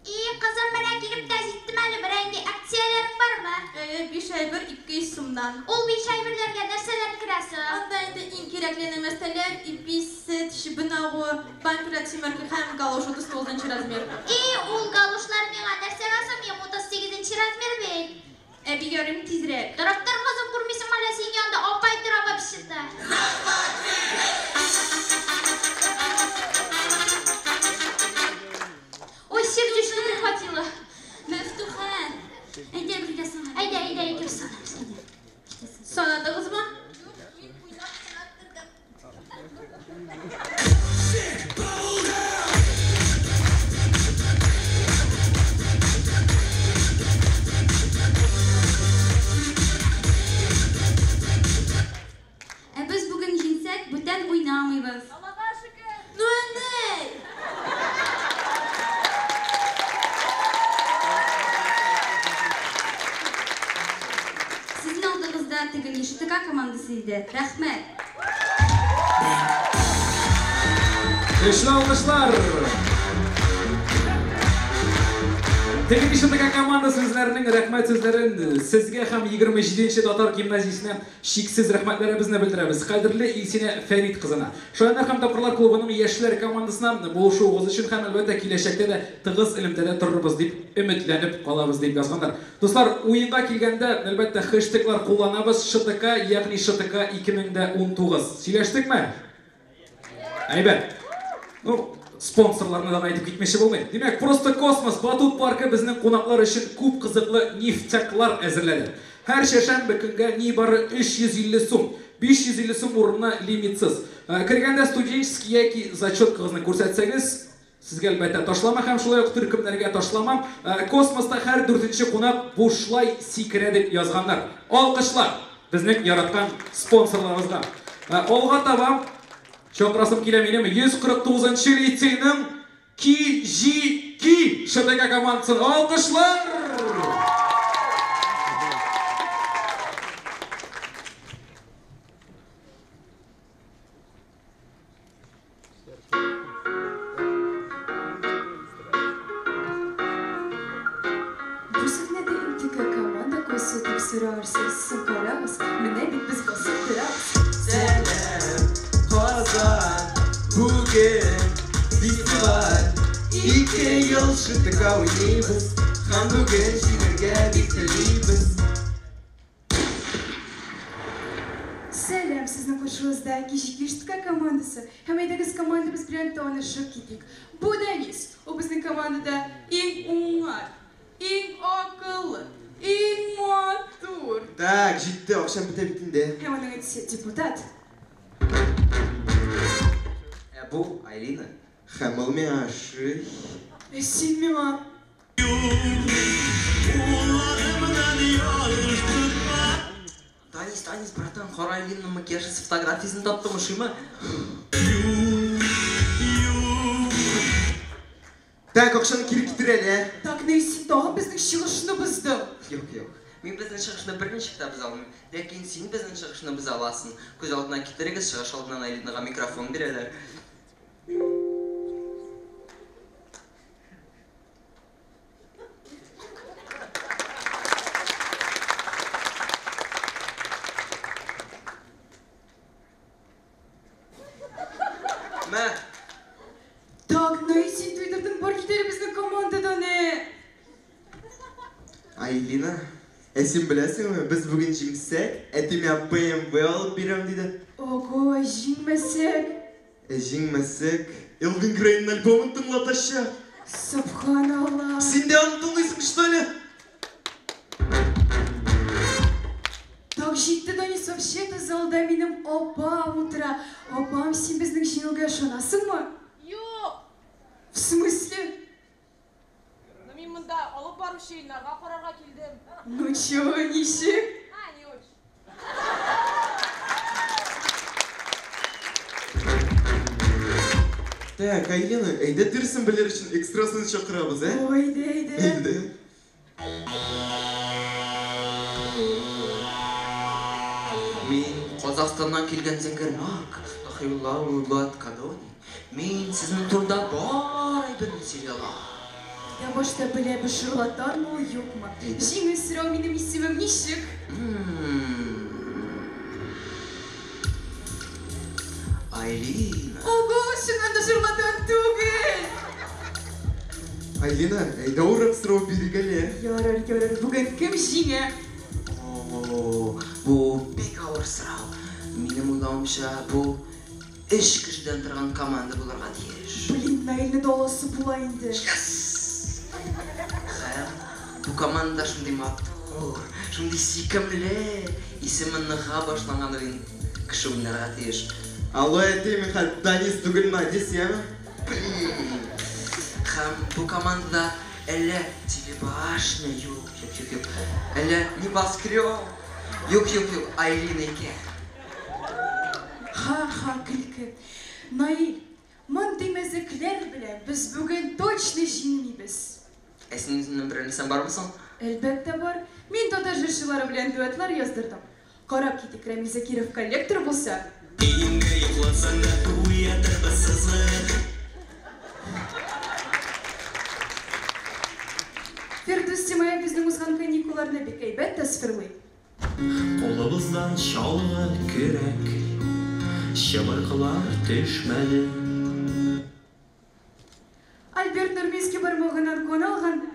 И, кызым, менә килеп тә җиттем әле, берәр нинди акцияләрең бармы? Әйе, биш әйбер 200 сумнан. Ул биш әйберләргә нәрсәләр керә соң? Анда инде иң кирәкле нәмәрсәләр, ипи, сөт, чебен агуы, памперс, чимерки һәм галош 39 нчы размер. И, ул галошлар миңа нәрсәгә соң, минем 38 нче размер бит. Әби, ярыйм тизрәк. Торып тор, кызым, күрмисеңме әллә, синең янда апай тора вообще-то. Ой, сердечко прихватило. Мәфтуха, әйдә бергә санап. Әйдә, әйдә, икәү санарбыз, әйдә. Санадыгызмы? Ә без бүген җиңсәк, бүтән уйнамыйбыз. Ну, әнәй! Сезнең алдыгызда теге иде. Рәхмәт. Көчле алкышлар! Теге ШТК командасы үзләренең рәхмәт сүзләрен сезгә һәм 27 татар гимназиясенә чиксез рәхмәтләребезне белдерәбез. Кадерле Илсинә Фәрит кызына. Шаяннар һәм тапкырлар клубының яшьләр командасына булышуыгыз өчен һәм әлбәттә киләчәктә дә тыгыз элемтәдә торырбыз дип өметләнеп калабыз дип язганнар. Дуслар, уенга килгәндә, әлбәттә, хэштеглар кулланабыз. ШТК, ягъни ШТК 2019. Сөйләштекме? Әйбәт. Ну, спонсорларны да әйтеп китмичә булмый. Димәк, Просто Космос батут паркы безнең кунаклар өчен күп кызыклы ништяклар әзерләде. Һәр чәршәмбе көнгә нибары 350 сум. 550 сум урынына лимитсыз. Кергәндә студенческий яки зачеткагызны күрсәтсәгез, сезгә әлбәттә ташлама һәм шулай ук төркемнәргә ташлама. Космоста һәр дүртенче кунак бушлай сикерә дип язганнар. Алкышлар безнең яраткан спонсорларыбызга. Алга таба чакырасым килә минем 149 нчы лицейның KGK ШТК командасын. Алкышлар! Бу сәхнәдә MTK команда кайсы дип сорарсыз. Соң карагыз, менә бит без басып торабыз. Сәлам, Казан, бүген фестиваль. Ике ел ШТК уйныйбыз, һәм бүген җиңәргә бик телибез. Сәлам, сезнең каршыгызда KGK ШТК командасы. Һәм әйдәгез командабыз белән танышып китик. Бу Данис, ул безнең командада иң уңган, иң акыллы, иң матур. Так, җитте, акчам бетә бит инде. Һәм аның әтисе депутат. Ә бу Айлина. Һәм ул миңа ошый. Ә син миңа. Данис, Данис, братан, кара Айлинаның макияжы фотографиясен таптым, ошыймы? Так, акчаны кире китер әле, ә. Так, Ней, син тагын безнең чыгышны боздың. Юк, юк. Мин безнең чыгышны берничек тә боза алмыйм. Ләкин син безнең чыгышны боза аласың. Күз алдына китерегез, чыгыш алдыннан Айлинага микрофон бирәләр. Мә! Так, Ней, син туйдырдың, бар кит әле безнең командадан, ә! Айлина, ә син беләсеңме, без бүген җиңсәк, әти миңа BMW алып бирәм диде. Ого, җиңмәсәк? Ә җиңмәсәк, Элвин Грейның альбомын тыңлатачак. Сөбханалла! Син дә аны тыңлыйсың, что ли? Так, җитте, Данис, вообще-то залда минем апам утыра. Апам, син безнең җиңүгә ышанасыңмы? Юк! В смысле? Ну мин монда алып баручы Илнарга карарга килдем. Ну чё, ничек? А, не очень. Так, Айлина, әйдә дөресен белер өчен экстрасенс чакырабыз, ә? Ой, әйдә, әйдә. Әйдә. Мин Казахстаннан килгән зәңгәр мак, Дахиулла Улат Кадони. Мин сезнең турында бар әйберне сөйли алам. Әйдә башта беләбез, шарлатанмы ул, юкмы? Җиңел сорау, минем исемем ничек? Айлина. Ого, чыннан да шарлатан түгел! Айлина, әйдә урак сорау бирик әле. Ярар, ярар, бүген кем җиңә? О, бу бик авыр сорау. Минем уйлавымча, бу өч кешедән торган команда булырга тиеш. Блин, Наилне дә аласы була инде. Yes! Һәм бу команда шундый матур, шундый сөйкемле, исеме Н-га башланган уен кеше уйнарга тиеш. Алло, әти, мин хәзер Данис түгел, Надис, яме? Блин! Һәм бу командада әллә телебашня, юк, юк, юк, юк. Әллә небоскреб, юк, юк, юк, Айлина икән. Ха-ха, көлке. Наил, мондый мәзәкләр белән без бүген точно җиңмибез. Ә синең үзеңнең берәр нәрсәң бармы соң? Әлбәттә бар. Мин татар җырчылары белән дуэтлар яздырдым. Карап китик, Рәмил Закиров коллектор булса. Өеңдә йокласаң да уятырбыз сызгырып. Фирдүс Тимаев безнең узган каникулларны бик әйбәт тасвирлый. Кулыбыздан чалгы, көрәк, чыбыркылар төшмәде. Альберт Нурминский бармагыннан кан алганда.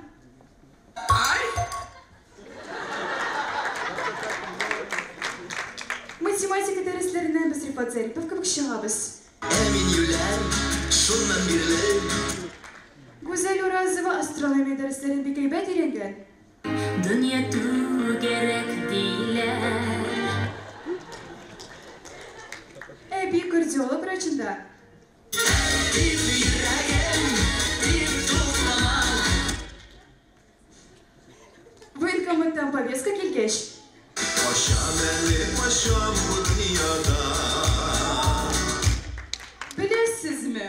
Математика дәресләреннән без Рифат Зарипов кебек чыгабыз. Ә мин юләр, шуннан бирле. Гүзәл Уразова астрономия дәресләрен бик әйбәт өйрәнгән. Дөнья түгәрәк диләр. Әби кардиолог врачында. Тип йөрәгем, тип туктама. Военкоматтан повестка килгәч. Качам әле, качам бу дөньядан. Беләсезме?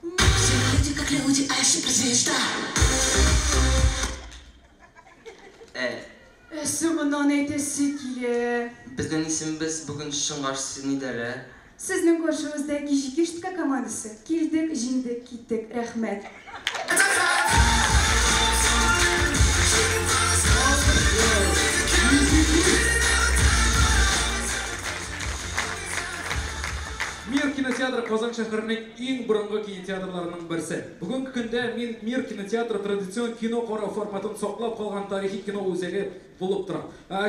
Все люди как люди, а я суперзвезда. Ә соңыннан әйтәсе килә. Безнең исемебез бүген чынга сизмидер, ә? Сезнең каршыгызда Кижикиштка командасы. Килдек, җиңдек, киттек. Рәхмәт. Мир кинотеатры Казан шәһәренең иң борынгы кинотеатрларының берсе. Бүгенге көндә Мин Мир кинотеатры традицион кино карау форматын саклап калган тарихи кино үзәге булып тора.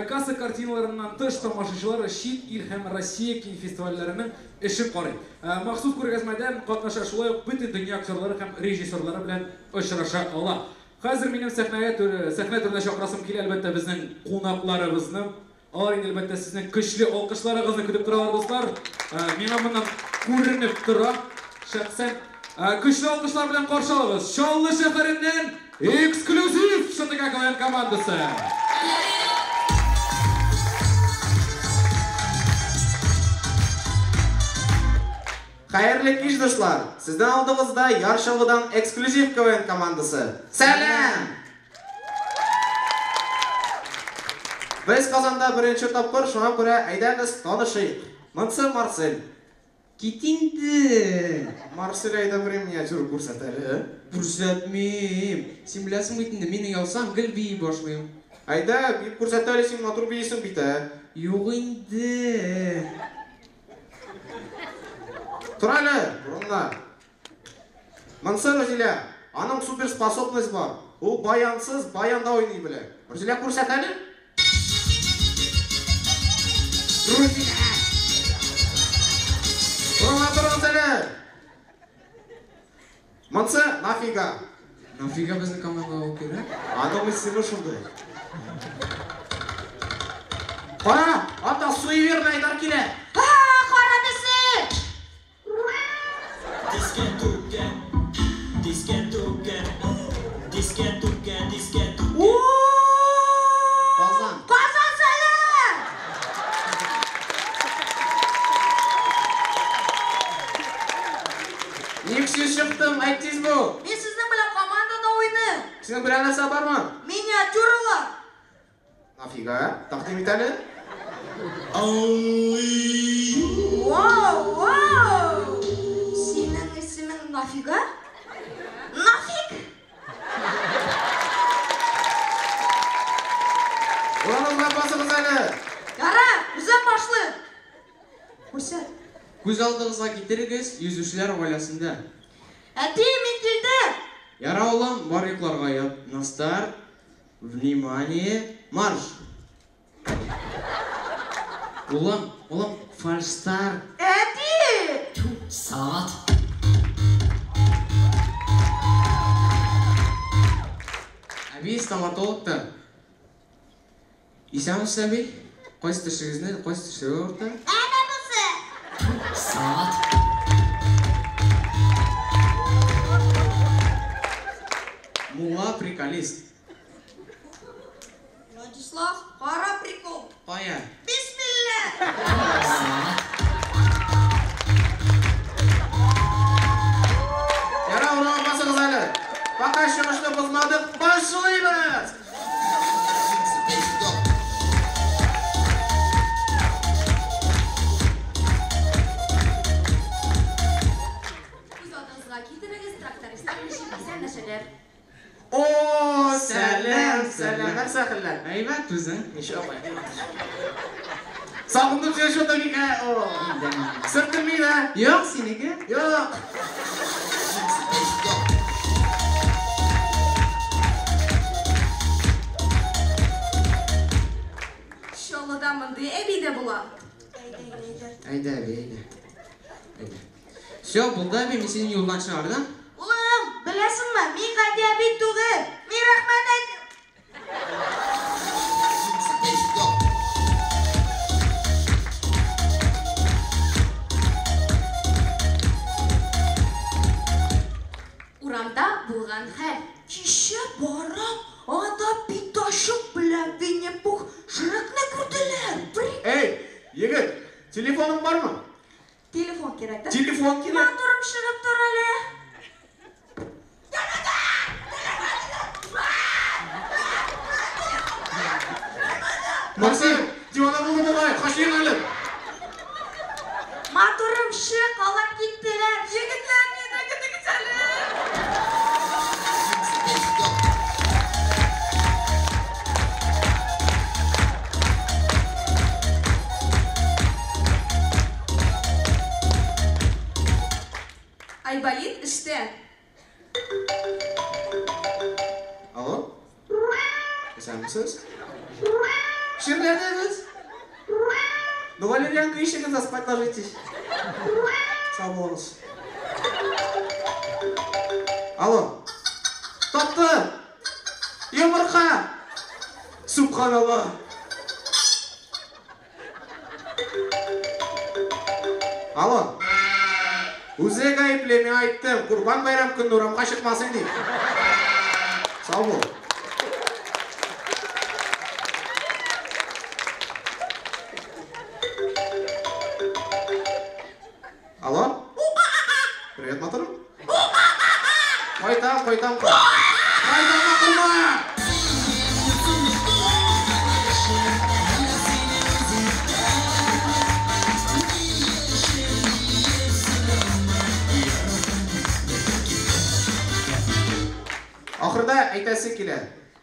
Касса картиналарыннан тыш тамашачылар чит ил һәм Россия кинофестивальләренең эшен карый. Махсус күргәзмәдә катнаша, шулай ук бөтен дөнья актерлары һәм режиссерлары белән очраша ала. Хәзер минем сәхнәгә сәхнә түренә чакырасым килә, әлбәттә, безнең кунакларыбызны. Алар инде, әлбәттә, сезнең көчле алкышларыгызны көтеп торалар, дуслар. Миңа моннан күренеп тора. Шәхсән көчле алкышлар белән каршы алыгыз. Чаллы шәһәреннән эксклюзив ШТК КВН командасы. Хәерле кич, дуслар! Сезнең алдыгызда Яр Чаллыдан эксклюзив КВН командасы. Сәлам! Без Казанда беренче тапкыр, шуңа күрә әйдәгез танышыйк. Монсы Марсель. Кит инде. Марсель, әйдә бер миниатюра күрсәт әле. Күрсәтмим. Син беләсең бит инде, мин оялсам гел бии башлыйм. Әйдә, биеп күрсәт әле, син матур биисең бит, ә. Юк инде. Тор әле, урыныңда. Монсы Рузилә, аның суперспособность бар. Ул баянсыз баянда уйный белә. Рузилә, күрсәт әле. Рузилә! Урынга торыгыз әле. Монсы нафига. Нафига безнең командага ул кирәк? Аның исеме шундый. Кара, анда суеверный Айдар килә. Кара песи! Дискәтүкә, дискәтүкә, дискәтүкә, дискәтүкә. Казан. Казан сәлам! Ник сүз чыктым, әйт тиз бул. Мин сезнең белән командада уйныйм. Синең белән нәрсә бармы? Миниатюралар. Нафига? Тәкъдим ит әле. Вау, вау! Синең исемең Нафига? Нафиг! Урыныгызга басыгыз әле. Яра, үзем башлыйм. Күрсәт. Күз алдыгызга китерегез, йөзүчеләр гаиләсендә. Әти, мин килдем. Яра, улым, бар йокларга ят. На старт. Внимание, марш! Улым, улым, фальшстарт. Әти! Салават. Әби стоматологта. Исәнмесез, әби. Кайсы тешегезне, кайсы тешеге авырта? Әнә бусы. Салават. Мулла приколист. Владислав, кара прикол. Кая? Бисмилла! Салават. Яра, урынга басыгыз әле. Пока чыгышны бозмадык, башлыйбыз! Сәлам, нәрсә хәлләр? Әйбәт үзең. Ничә апай? Сагындым сине шунда бик, ә, о. Сөртенми дә. Юк, синеке. Юк. Чаллыда мондый әби дә була. Әйдә, әби, әйдә. Әйдә. Все, булды, әби, мин сине юлдан чыгардым. Улым, беләсеңме, мин гади әби түгел. Мин рәхмәт әйт. Урамда булган хәл. Кичә барам, анда Питашок белән Винни-Пух Шрекны күрделәр. Эй, егет, телефоның бармы? Телефон кирәк. Телефон кирәк. Матурым чыгып тор әле. Максим, дивана булды бугай, качыйк әле. Матурым чык, алар киттеләр. Егетләр, мине көтегез әле. Айболит эштә. Алло? Исәнмесез? Чирләдегез? Ну, валерьянка ищегез, а спать ложитесь. Сау булыгыз. Алло. Тапты! Йомырка! Субханалла! Алло. Үзе гаепле, мин айттым. Курбан байрам көнне урамга чыкмасын дип. Сау бул. Алло? Привет, моторым. Кайтам, кайтам. Кайтам, акырма! Ахырда әйтәсе килә.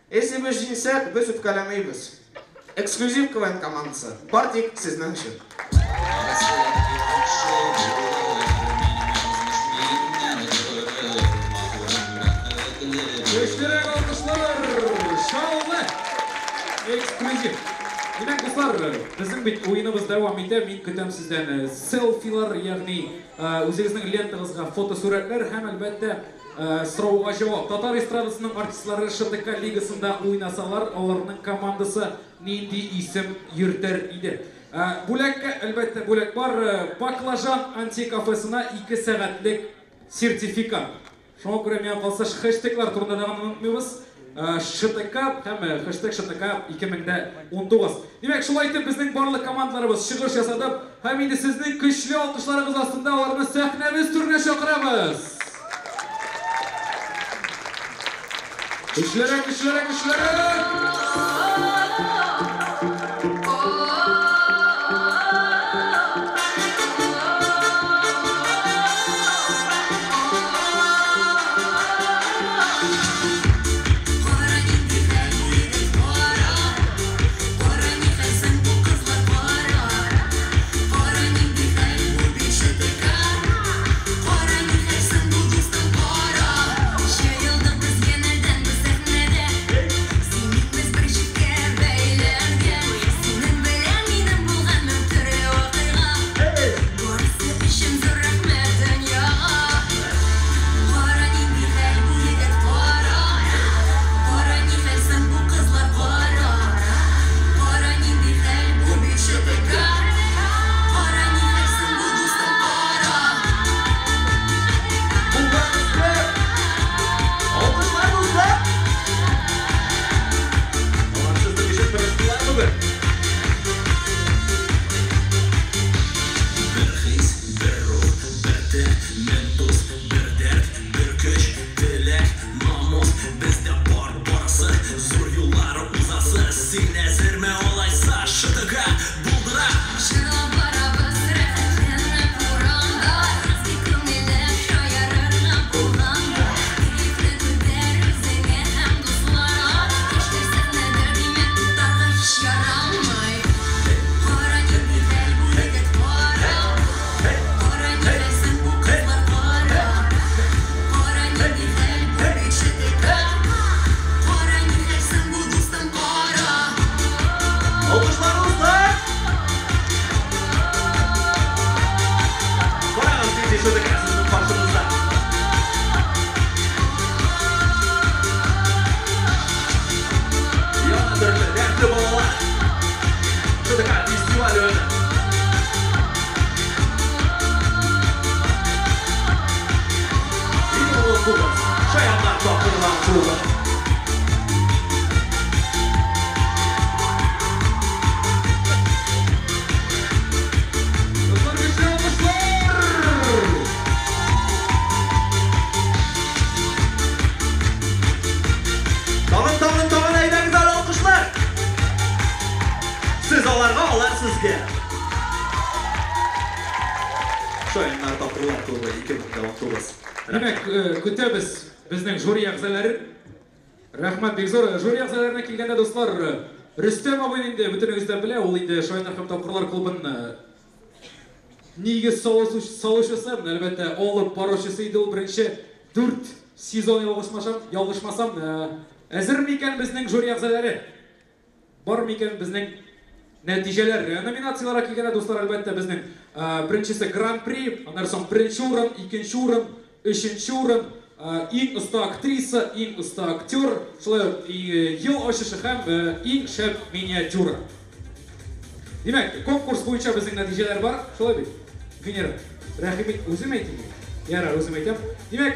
Если без җиңсәк, без үпкәләмәйбез. Эксклюзив КВН командасы. Бар тик сезнең өчен. Көчлерәк алкышлар! Чаллы! Эксклюзив. Димәк, дуслар, безнең бит уеныбыз дәвам итә. Мин көтәм сездән селфилар, ягъни үзегезнең лентагызга фотосурәтләр һәм әлбәттә сорауга җавап. Татар эстрадасының артистлары ШТК лигасында уйнасалар, аларның командасы нинди исем йөртер иде? Бүләккә, әлбәттә, бүләк бар. Баклажан антикафесына 2 сәгатьлек сертификат. Шуңа күрә миңа калса хэштеглар турында да онытмыйбыз. ШТК һәм хэштег ШТК 2019. Димәк, шулай итеп безнең барлык командаларыбыз чыгыш ясады һәм инде сезнең көчле алкышларыгыз астында аларны сәхнәбез түренә чакырабыз. Көчлерәк, көчлерәк, көчлерәк! Синең без бер җиткә Кубок. Дуслар, көчле алкышлар! Тагын, тагын, тагын әйдәгез әле алкышлар! Сез аларга, алар сезгә. Шаяннар тапкырлар клубы 2019. Димәк, көтәбез безнең жюри әгъзаларын. Рәхмәт бик зур. Жюри әгъзаларына килгәндә, дуслар, Рөстәм абый инде бөтенегез дә белә, ул инде Шаяннар һәм тапкырлар клубын нигез салучысы, әлбәттә, алып баручысы иде ул беренче 4 сезон ялгышмасам, әзер микән безнең жюри әгъзалары? Бар микән безнең нәтиҗәләр? Номинацияләргә килгәндә, дуслар, әлбәттә, безнең беренчесе Гран-при, аннан соң беренче урын, икенче урын, өченче урын, иң оста актриса, иң оста актер, шулай ук ел ачышы һәм иң шәп миниатюра. Димәк, конкурс буенча безнең нәтиҗәләр бар, шулай бит? Венера, рәхим ит, үзем әйтим. Ярар, үзем әйтәм. Димәк,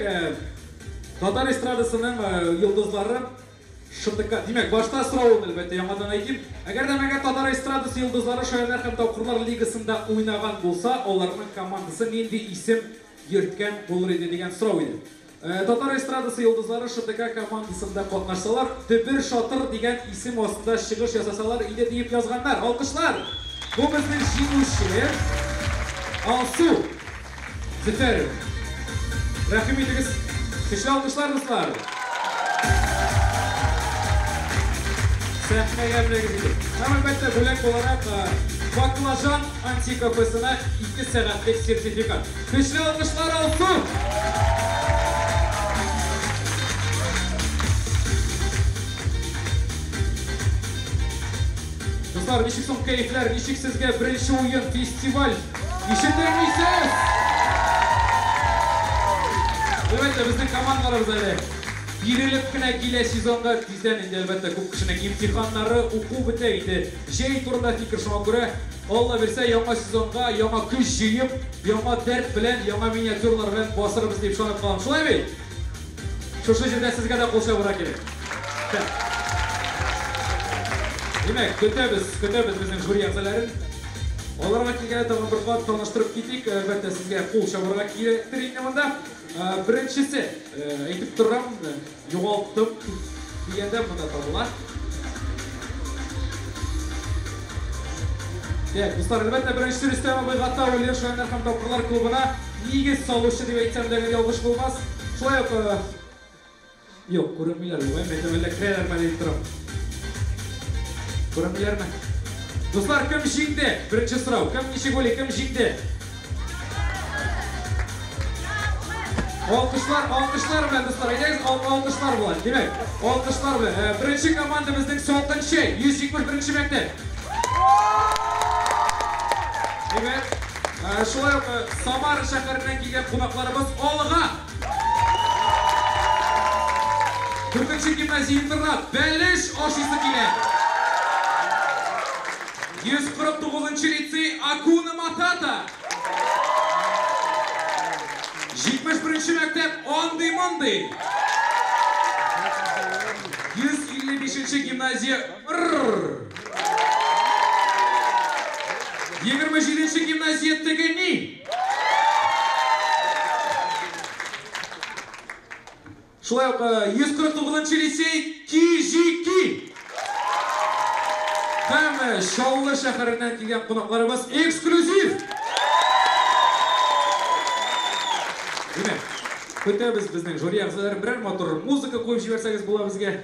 татар эстрадасының йолдызлары ШТК. Димәк, башта соравын әлбәттә яңадан әйтим. Әгәр дә мәгәр татар эстрадасы йолдызлары Шаяннар һәм тапкырлар лигасында уйнаган булса, аларның командасы нинди исем йөрткән булыр иде дигән сорау иде. Татар эстрадасы йолдызлары ШТК командасында катнашсалар, Дөбер Шатыр дигән исем астында чыгыш ясасалар иде диеп язганнар. Алкышлар! Бу безнең җиңүче Алсу Зөфәрова. Рәхим итегез. Көчле алкышлар, дуслар! Сәхнәгә менегез иде. Һәм әлбәттә бүләк буларак Баклажан антикафесына 2 сәгатьлек сертификат. Көчле алкышлар, Алсу! Дуслар, ничек соң кәефләр, ничек сезгә беренче уен, фестиваль? Ишетәмисез? Әлбәттә, безнең командаларыбыз әле бирелеп кенә килә сезонга. Тиздән инде әлбәттә күп кешенең имтиханнары, уку бетә инде. Җәй турында фикер, шуңа күрә Алла бирсә, яңа сезонга яңа көч җыеп, яңа дәрт белән, яңа миниатюралар белән басырбыз дип ышанып калам. Шулай бит? Шушы җирдә сезгә дә кул чабырга кирәк. Димәк, көтәбез, көтәбез безнең жюри әгъзаларын. Аларга килгәндә тагын бер кат таныштырып китик. Әлбәттә, сезгә кул чабырга кирәктер инде монда. Беренчесе, әйтеп торам, югалттым дигәндә монда табыла. Так, дуслар, әлбәттә, беренче Рөстәм абый Гатауллин Шаяннар һәм тапкырлар клубына нигез салучы дип әйтсәм дә ялгыш булмас. Шулай ук юк, күренмиләр, бугай, мәйтәм, әллә керәләрме дип торам. Күренмиләрме? Дуслар, кем җиңде? Беренче сорау. Кем ничек уйлый, кем җиңде? Алкышлар, алкышлар белән, дуслар, әйдәгез, алкышлар белән. Димәк, алкышлар белән. Беренче команда безнең Салкын чәй, 171 мәктәп. Димәк, шулай ук Самара шәһәреннән килгән кунакларыбыз Алга. 4нче гимназия интернат, бәлеш ашыйсы килә. 149 лицей Акуна Матата. 71 мәктәп Андый-мондый. 155 гимназия Р. 27 гимназия Тегени. Шулай ук 149 лицей Кижики. Һәм Чаллы шәһәреннән килгән кунакларыбыз эксклюзив. Димәк, көтәбез безнең жюри әгъзаларын, берәр матур музыка куеп җибәрсәгез була безгә.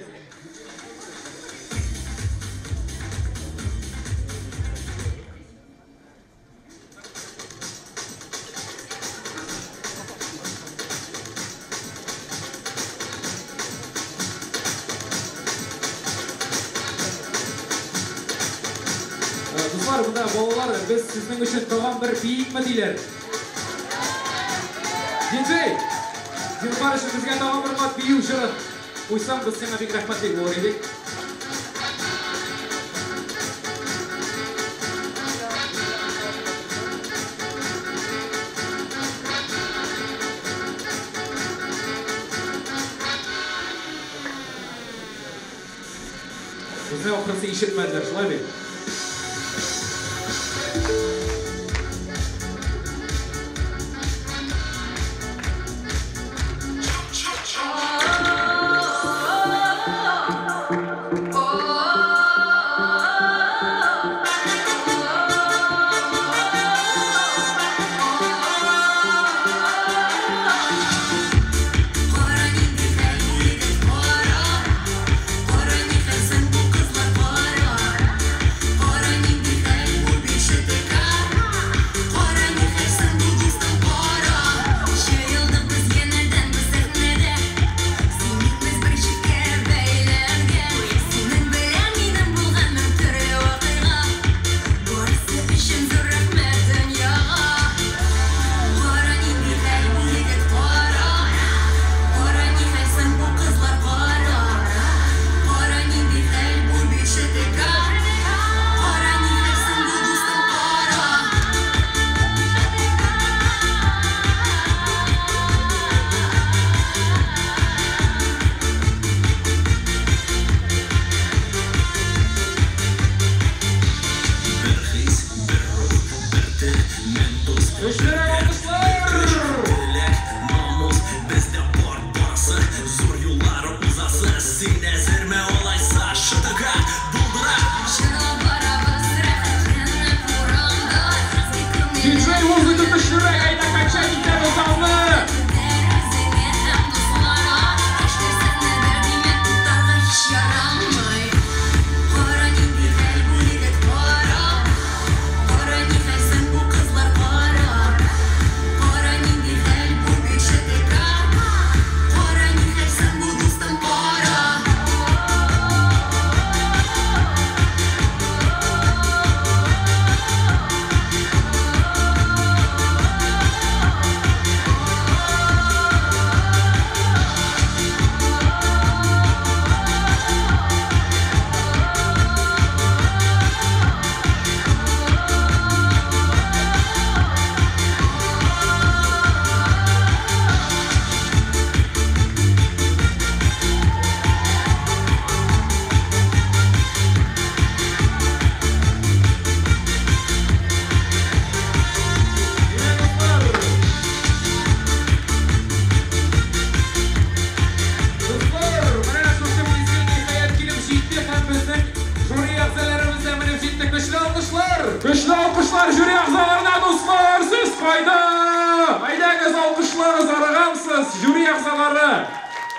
Дуслар, монда балалар, без сезнең өчен тагын бер биекме диләр. Диджей, зинһар өчен безгә тагын бер кат бию җырын куйсаң, без сиңа бик рәхмәтле булыр идек. Безне ахрысы ишетмәделәр, шулай бит?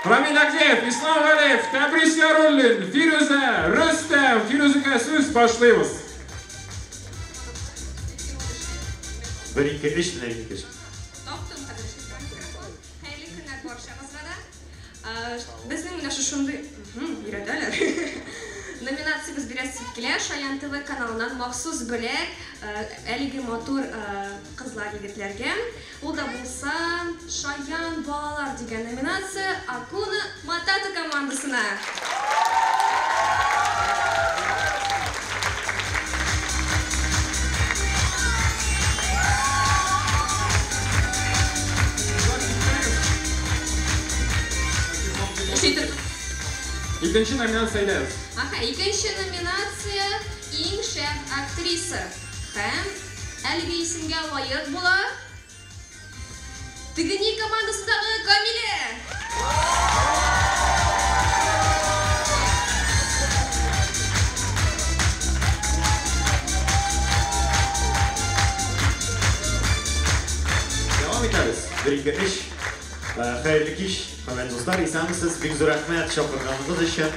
Рамил Агдеев, Ислам Галиев, Тәбрис Яруллин, Фирүзә, Рөстәм, Фирүзәгә сүз башлыйбыз. 1 2 3 менә ике. Таптым хәзер микрофон. Хәерле көннәр баршагызга да. Безнең менә шушындый өйрәтәләр. Номинациябез бирәсе килә. Шаян ТВ каналыннан махсус бүләк әлеге матур кызлар егетләргә. Ул да булса Шаян балалар дигән номинация Акуна Матата командасына. Икенче номинация әйдәгез. Аха, икенче номинация иң шәп актриса. Һәм әлеге исемгә лаек була Тегени командасындагы Камилә. Дәвам итәбез. 1 2 3. Хәерле кич, хөрмәтле дуслар, исәнмесез. Бик зур рәхмәт чакырганыгыз өчен.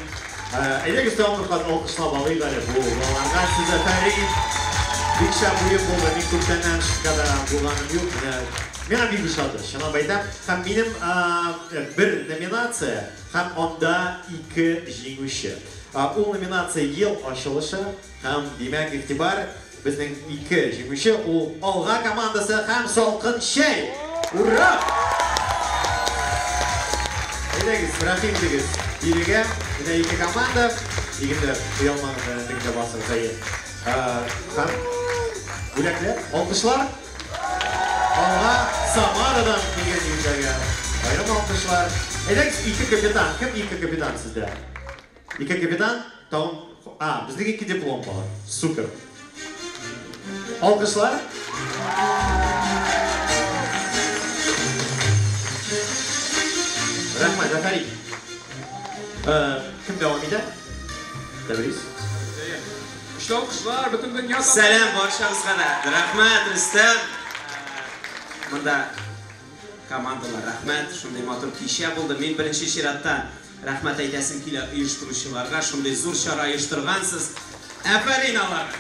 Әйдәгез тагын бер кат алкышлап алыйк әле бу балаларга. Сез афәрин. Бик шәп уен булды. Мин күптәннән шкада булганым юк. Менә миңа бик ошады, чынлап әйтәм. Һәм минем бер номинация һәм анда ике җиңүче. Ул номинация ел ачылышы һәм димәк игътибар безнең ике җиңүче ул Алга командасы һәм Салкын чәй. Ура! Әйдәгез, рәхим итегез. Бирегә менә ике команда. Егетләр, оялмагыз, тегендә басыгыз, әйе. Һәм бүләкләр, алкышлар. Алга Самарадан килгән егетләргә аерым алкышлар. Әйдәгез, ике капитан. Кем ике капитан сездә? Ике капитан, тагын А, безнең ике диплом бар. Супер. Алкышлар. Рәхмәт, афәрин. Кем дәвам итә? Тәбрис. Көчле алкышлар, бөтен дөнья. Сәлам барчагызга да. Рәхмәт, Рөстәм. Монда командалар рәхмәт, шундый матур кичә булды. Мин беренче чиратта рәхмәт әйтәсем килә оештыручыларга, шундый зур чара оештыргансыз. Афәрин аларга!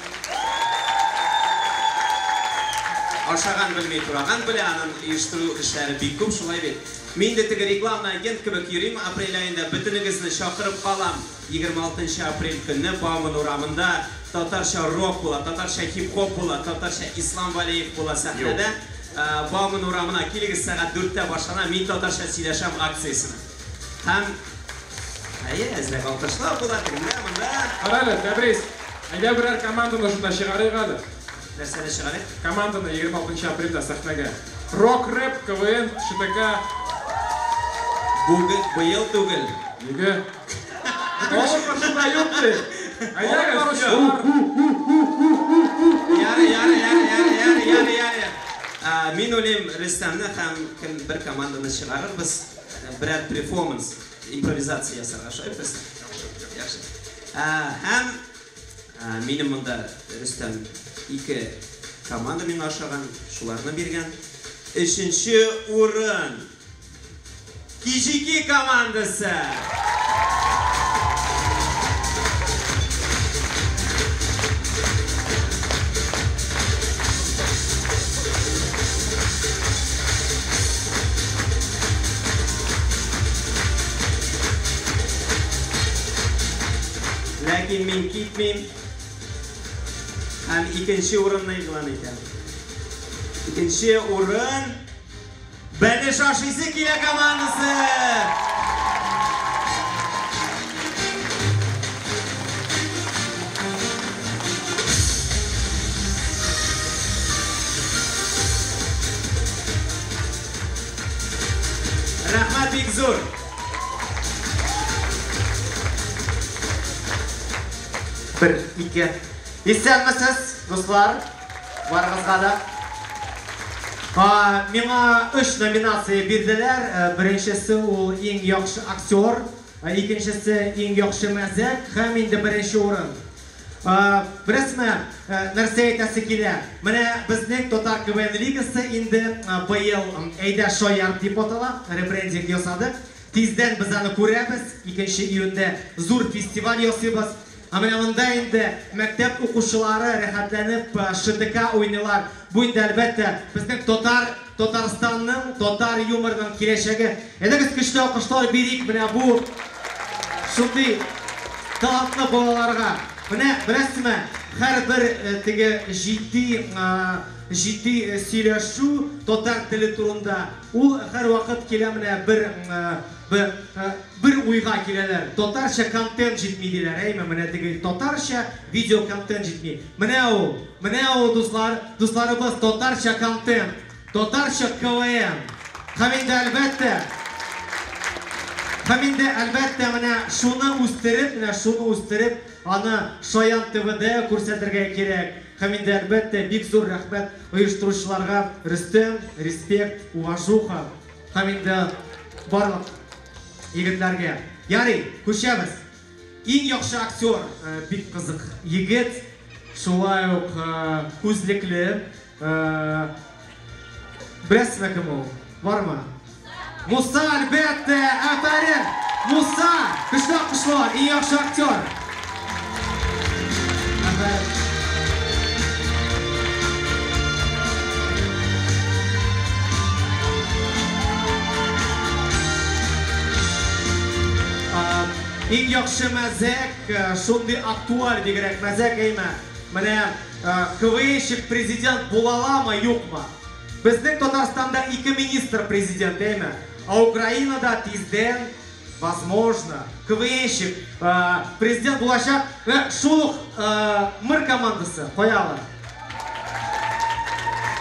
Ашаган белми, тураган белә, аның оештыру эшләре бик күп, шулай бит. Мин инде теге рекламный агент кебек йөрим, апрель аенда бөтенегезне чакырып калам. 26 апрель көнне Бауман урамында татарча рок була, татарча хип-хоп була, татарча Ислам Валеев була сәхнәдә. Бауман урамына килегез, сәгать 4-тә башлана Мин татарча сөйләшәм акциясенә. Һәм әйе, әзрәк алкышлау була, тегендә, монда. Кара әле, Тәбрис, әйдә берәр команданы шунда чыгарыйк әле. Нәрсәне чыгарыйк? Команданы 26 апрельдә сәхнәгә. Рок, рэп, КВН, ШТК. Бүген, быел түгел. Нигә? Алып баручы юк ди. Әйдәгез. Ярый, ярый, ярый, ярый, ярый, ярый, ярый. Мин уйлыйм, Рөстәмне һәм кем бер команданы чыгарырбыз, берәр перформанс, импровизация ясарга. Шулай бит, Рөстәм? Яхшы. Һәм минем монда Рөстәм ике команда миңа ошаган, шуларны биргән. Өченче урын. Кижики командасы! Ләкин мин китмим. Һәм икенче урынны игълан итәм. Икенче урын Бәлеш ашыйсы килә командасы! Рәхмәт бик зур! Бер, ике. Исәнмесез, дуслар, барыгызга да. Миңа өч номинация бирделәр. Беренчесе ул иң яхшы актер, икенчесе иң яхшы мәзәк һәм инде беренче урын. Беләсезме, нәрсә әйтәсе килә? Менә безнең Татар КВН лигасы инде быел Әйдә шаяр дип атала, ребрендинг ясадык. Тиздән без аны күрәбез, 2 июньдә зур фестиваль ясыйбыз. Ә менә монда инде мәктәп укучылары рәхәтләнеп ШТК уйныйлар. Бу инде, әлбәттә, безнең татар, Татарстанның, татар юморының киләчәге. Әйдәгез, көчле алкышлар бирик менә бу шундый талантлы балаларга. Менә, беләсезме, һәрбер теге җитди, җитди сөйләшү татар теле турында, ул һәрвакыт килә менә бер Бер, бер уйга киләләр, татарча контент җитми диләр, әйме, менә теге татарча видео контент җитми. Менә ул, менә ул, дуслар, дусларыбыз, татарча контент, татарча КВН. Һәм инде, әлбәттә, һәм инде, әлбәттә, менә шуны үстереп, менә шуны үстереп, аны Шаян ТВда күрсәтергә кирәк. Һәм инде, әлбәттә, бик зур рәхмәт оештыручыларга, Рөстәм, респект, уважуха. Һәм инде барлык егетләргә. Ярый, күчәбез. Иң яхшы актер, бик кызык егет, шулай ук күзлекле. Беләсезме кем ул? Бармы? Муса, әлбәттә, афәрин! Муса, көчле алкышлар, иң яхшы актер. Афәрин. Иң яхшы мәзәк, шундый актуаль бигрәк мәзәк, әйме? Менә КВНщик президент була аламы, юкмы? Безнең Татарстанда ике министр президент, әйме? Ә Украинада тиздән, возможно, КВНщик президент булачак. Менә шул ук Мыр командасы, кая алар?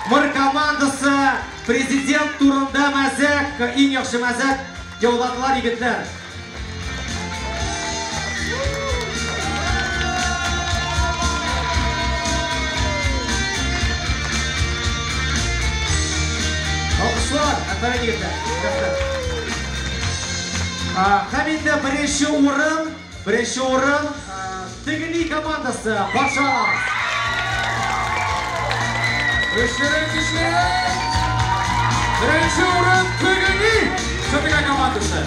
Мыр командасы президент турында мәзәк, иң яхшы мәзәк яуладылар егетләр. Алкышлар, афәрин егетләр. Рәхмәт. Һәм инде беренче урын, беренче урын Тегени командасы. Каршы алабыз. Көчлерәк, көчлерәк! Беренче урын Тегени ШТК командасы.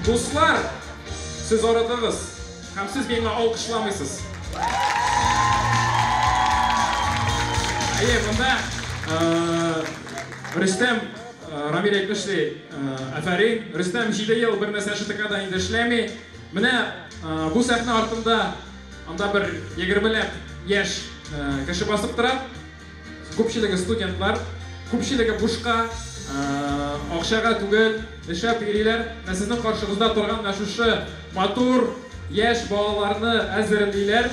Дуслар, сез арыдыгыз һәм сез миңа алкышламыйсыз. Әйе, монда Рөстәм Рамил әйтмешли, афәрин. Рөстәм 7 ел бер нәрсә ШТКда инде эшләми. Менә бу сәхнә артында анда бер 20ләп яшь кеше басып тора. Күпчелеге студентлар, күпчелеге бушка, акчага түгел, эшләп йөриләр. Менә сезнең каршыгызда торган менә шушы матур яшь балаларны әзерлиләр.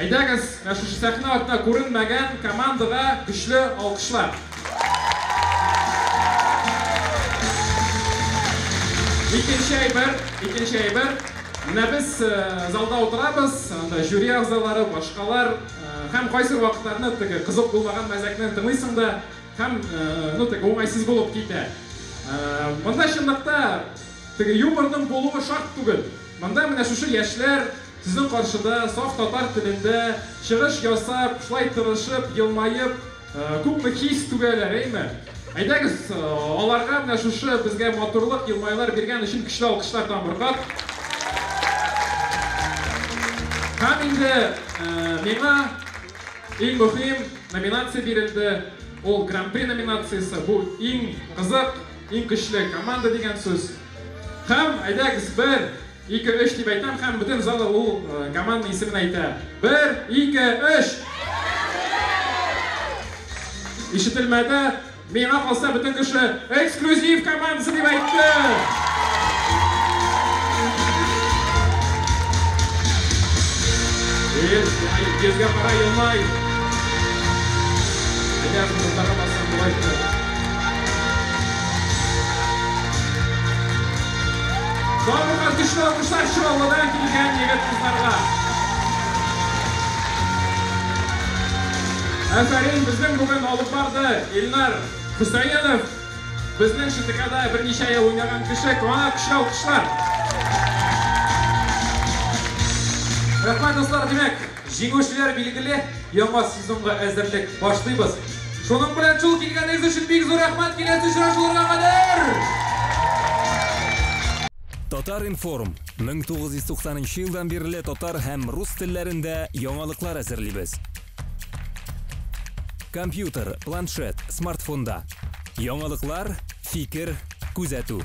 Әйдәгез, менә шушы сәхнә артында күренмәгән командага көчле алкышлар. Икенче әйбер, икенче әйбер. Менә без залда утырабыз, анда жюри әгъзалары, башкалар. Һәм кайсы вакытларны теге кызык булмаган мәзәкне тыңлыйсың да, һәм ну теге уңайсыз булып китә. Монда чынлыкта теге юморның булуы шарт түгел. Монда менә шушы яшьләр сезнең каршыда саф татар телендә чыгыш ясап, шулай тырышып, елмаеп, күпме хис түгәләр, әйме? Әйдәгез, аларга менә шушы безгә матурлык, елмаюлар биргән өчен көчле алкышлар тагын бер кат. Һәм инде миңа иң мөһим номинация бирелде. Ул Гран-при номинациясе. Бу иң кызык, иң көчле команда дигән сүз. Һәм әйдәгез, бер, ике, өч дип әйтәм, һәм бөтен зал ул команданың исемен әйтә. Бер, ике, өч! Ишетелмәде. Миңа калса, бөтен кеше эксклюзив командасы дип әйтте. Йөзгә кара елмай. Әйдә, кызларга бассам болай итеп. Тагын көчле алкышлар Чаллыдан килгән егет-кызларга. Афәрин, безнең бүген алып барды Илнар Хөсәенов. Безнең ШТКда берничә ел уйнаган кеше, аңа көчле алкышлар. Рәхмәт, дуслар, димәк, җиңүчеләр билгеле, яңа сезонга әзерлек башлыйбыз. Шуның белән шул килгәнегез өчен бик зур рәхмәт, киләсе очрашуларга кадәр! Татар-информ, 1990 елдан бирле татар һәм рус телләрендә яңалыклар әзерлибез. Компьютер, планшет, смартфонда. Яңалыклар, фикер, күзәтү.